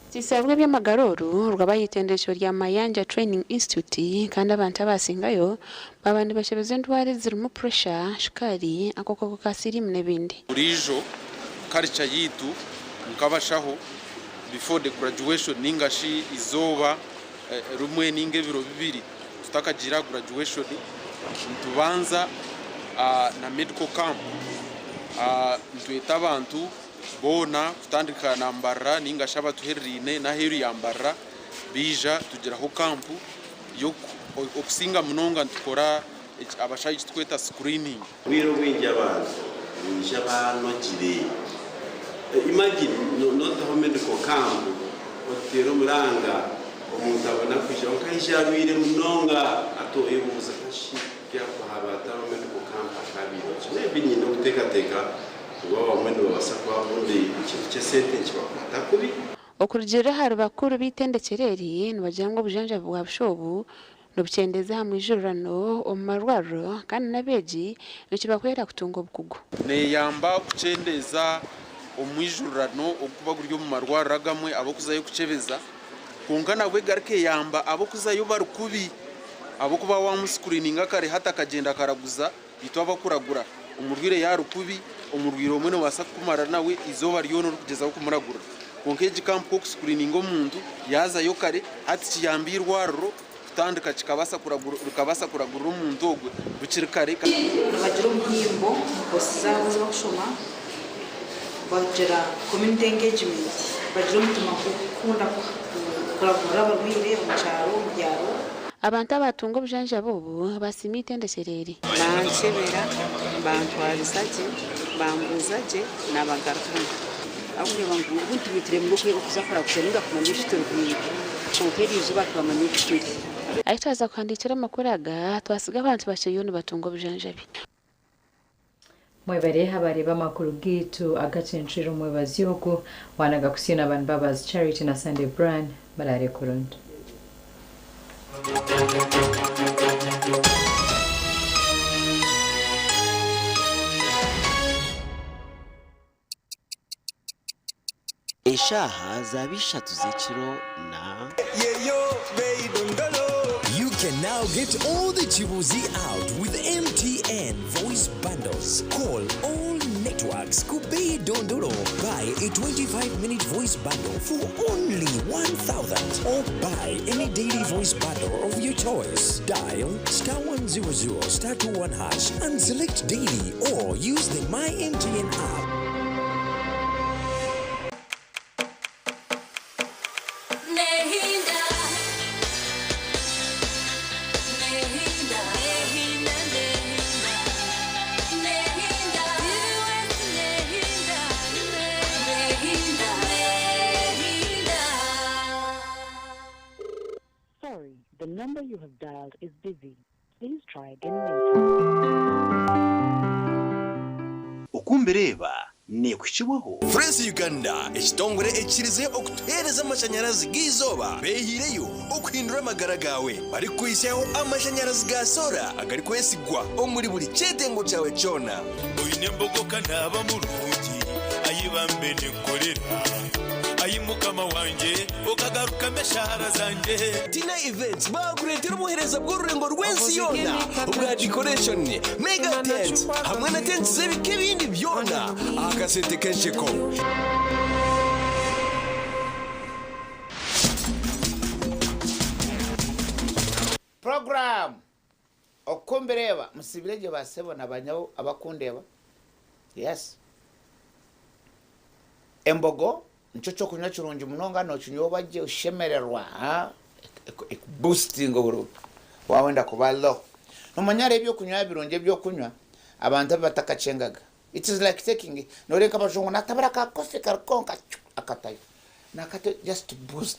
Orusiisira rw'eby'amagara oru rwaba aha itendekero rya Mayanja Training Institute kandi abantu abasingayo baaba nibashebeza endwara ezirimu puresha, shukaari, akakooko ka siriimu n'ebindi. Buriijo culture yaitu nk'abashaho before the graduation ninga shi eizooba rimwe ninga ebiro bibiri tutakagiire aha graduation nitubanza na medical camp. Nitweta abantu boona kutandika na Mbarara ninga shi abatuhereraine n'aheeru ya Mbarara baija tugiraho kampu okusinga munonga nitukora abashaho eki turikweta screening. Obwire obwingi abantu nibaija banogire. Imagine notaho medical camp oteera omuranga omuntu abona kwija kwonka aija arwaire munonga ati oyebuuza kashi ku haaba hatariho medical camp akaabaire ki? Maybe nyine okuteekateeka ngu abamwe nibabaasa kuba obundi ekintu ky'esente nikibakwata kubi. Okurugiirira ahari bakuru b'eitendekyero eri, nibagira ngu obujanjabi bwa busha obu nibukyendeeza aha mwijurirano omu marwariro kandi n'abeegi nikibahwera kutunga obukugu. Neeyamba kukyendeeza omwijurirano ogurikuba guri omu marwariro agamwe ab'okuzayo kukyebeza kwonka nabwo egaruka eyamba ab'okuzayo bari kubi ahabw'okuba waamusikuriininga kare hati akagyenda akaraguza itwe abakuragura omurwaire yaaba ari kubi omurwaire omwe noobaasa kumara nawe eizooba ryona orikugyezaho kumuragura kwonka egi kampu ku okusikuriininga omuntu yaazayo kare hati kiyamba eirwariro kutandika kikabaasa rikabaasa kuragurira omuntu ogwe bukiri kare. Nibagira omuhimbo omu koosi zaabo ezi barikushoma, bagira community engagement, bagira omutima gw'okukunda kuragurira abarwaire omu kyaro, omu byaro. Abantu abaatunga obujanjabi obu basiima eitendekyero eri. Bankyebera, bantwariza gye, bambuuza gye, naabagarukamu. Ahabw'okureeba ngu obundi tubiire turemire okuza kuraguza nainga kumanya eki turi kwonka eri izooba twamanya eki turi. Ahi twaza kuhandiikira amakuru aga, twasiga abantu bakiriyo nibatunga obujanjabi. Mwebare abareeba amakuru gaitu agacencwire omwebazyo ogu wanaga kusiina abantu Mbabazi Charity na Sunday Brian muraare kurungi. Eshaaha zaaba ishatu z'ekiro na. You can now get all the Chibuzi out with MTN voice bundles. Call all networks Kubei Dondolo. Buy a 25-minute voice bundle for only 1,000 or buy any daily voice bundle of your choice. Dial star 100 star 21 hash and select daily or use the My MTN app. Sorry, the number you have dialed is busy. Please try again later. Okumbireeba neekuhikibwaho. Freeze Uganda ekitongore ekikirize okutuheereza amashanyarazi g'eizooba beehiireyo okuhindura amagara gaawe barikukuhitsyaho amashanyarazi ga soora agarikwesigwa omuri buri kyetengo kyawe kyona. Oine embogo ka naaba murungi, ai bambe ninkorera, ai Mukama wangye, okagarukamu eshaara zangye. Tina Events baakureetera obuheereza bw'orurengo rw'ensi yoona obwa decoration, mega tents hamwe na tents z'ebika ebindi byona aha kasente k'ensheko. Program Oku mbireeba musiibire gye ba sebo na banyabo abakundeeba yes Embogo nikyo kyokunywa kirungi munonga nokinywa oba gye oshemererwa haa eku boostinga oburo wawenda kuba low Nomanya hariho ebyokunywa birungi ebyokunywa abantu abu batakakyengaga it is like taking noreeba nka abajungu natabura ka coffee kari konka akatayo nakatayo just to boost.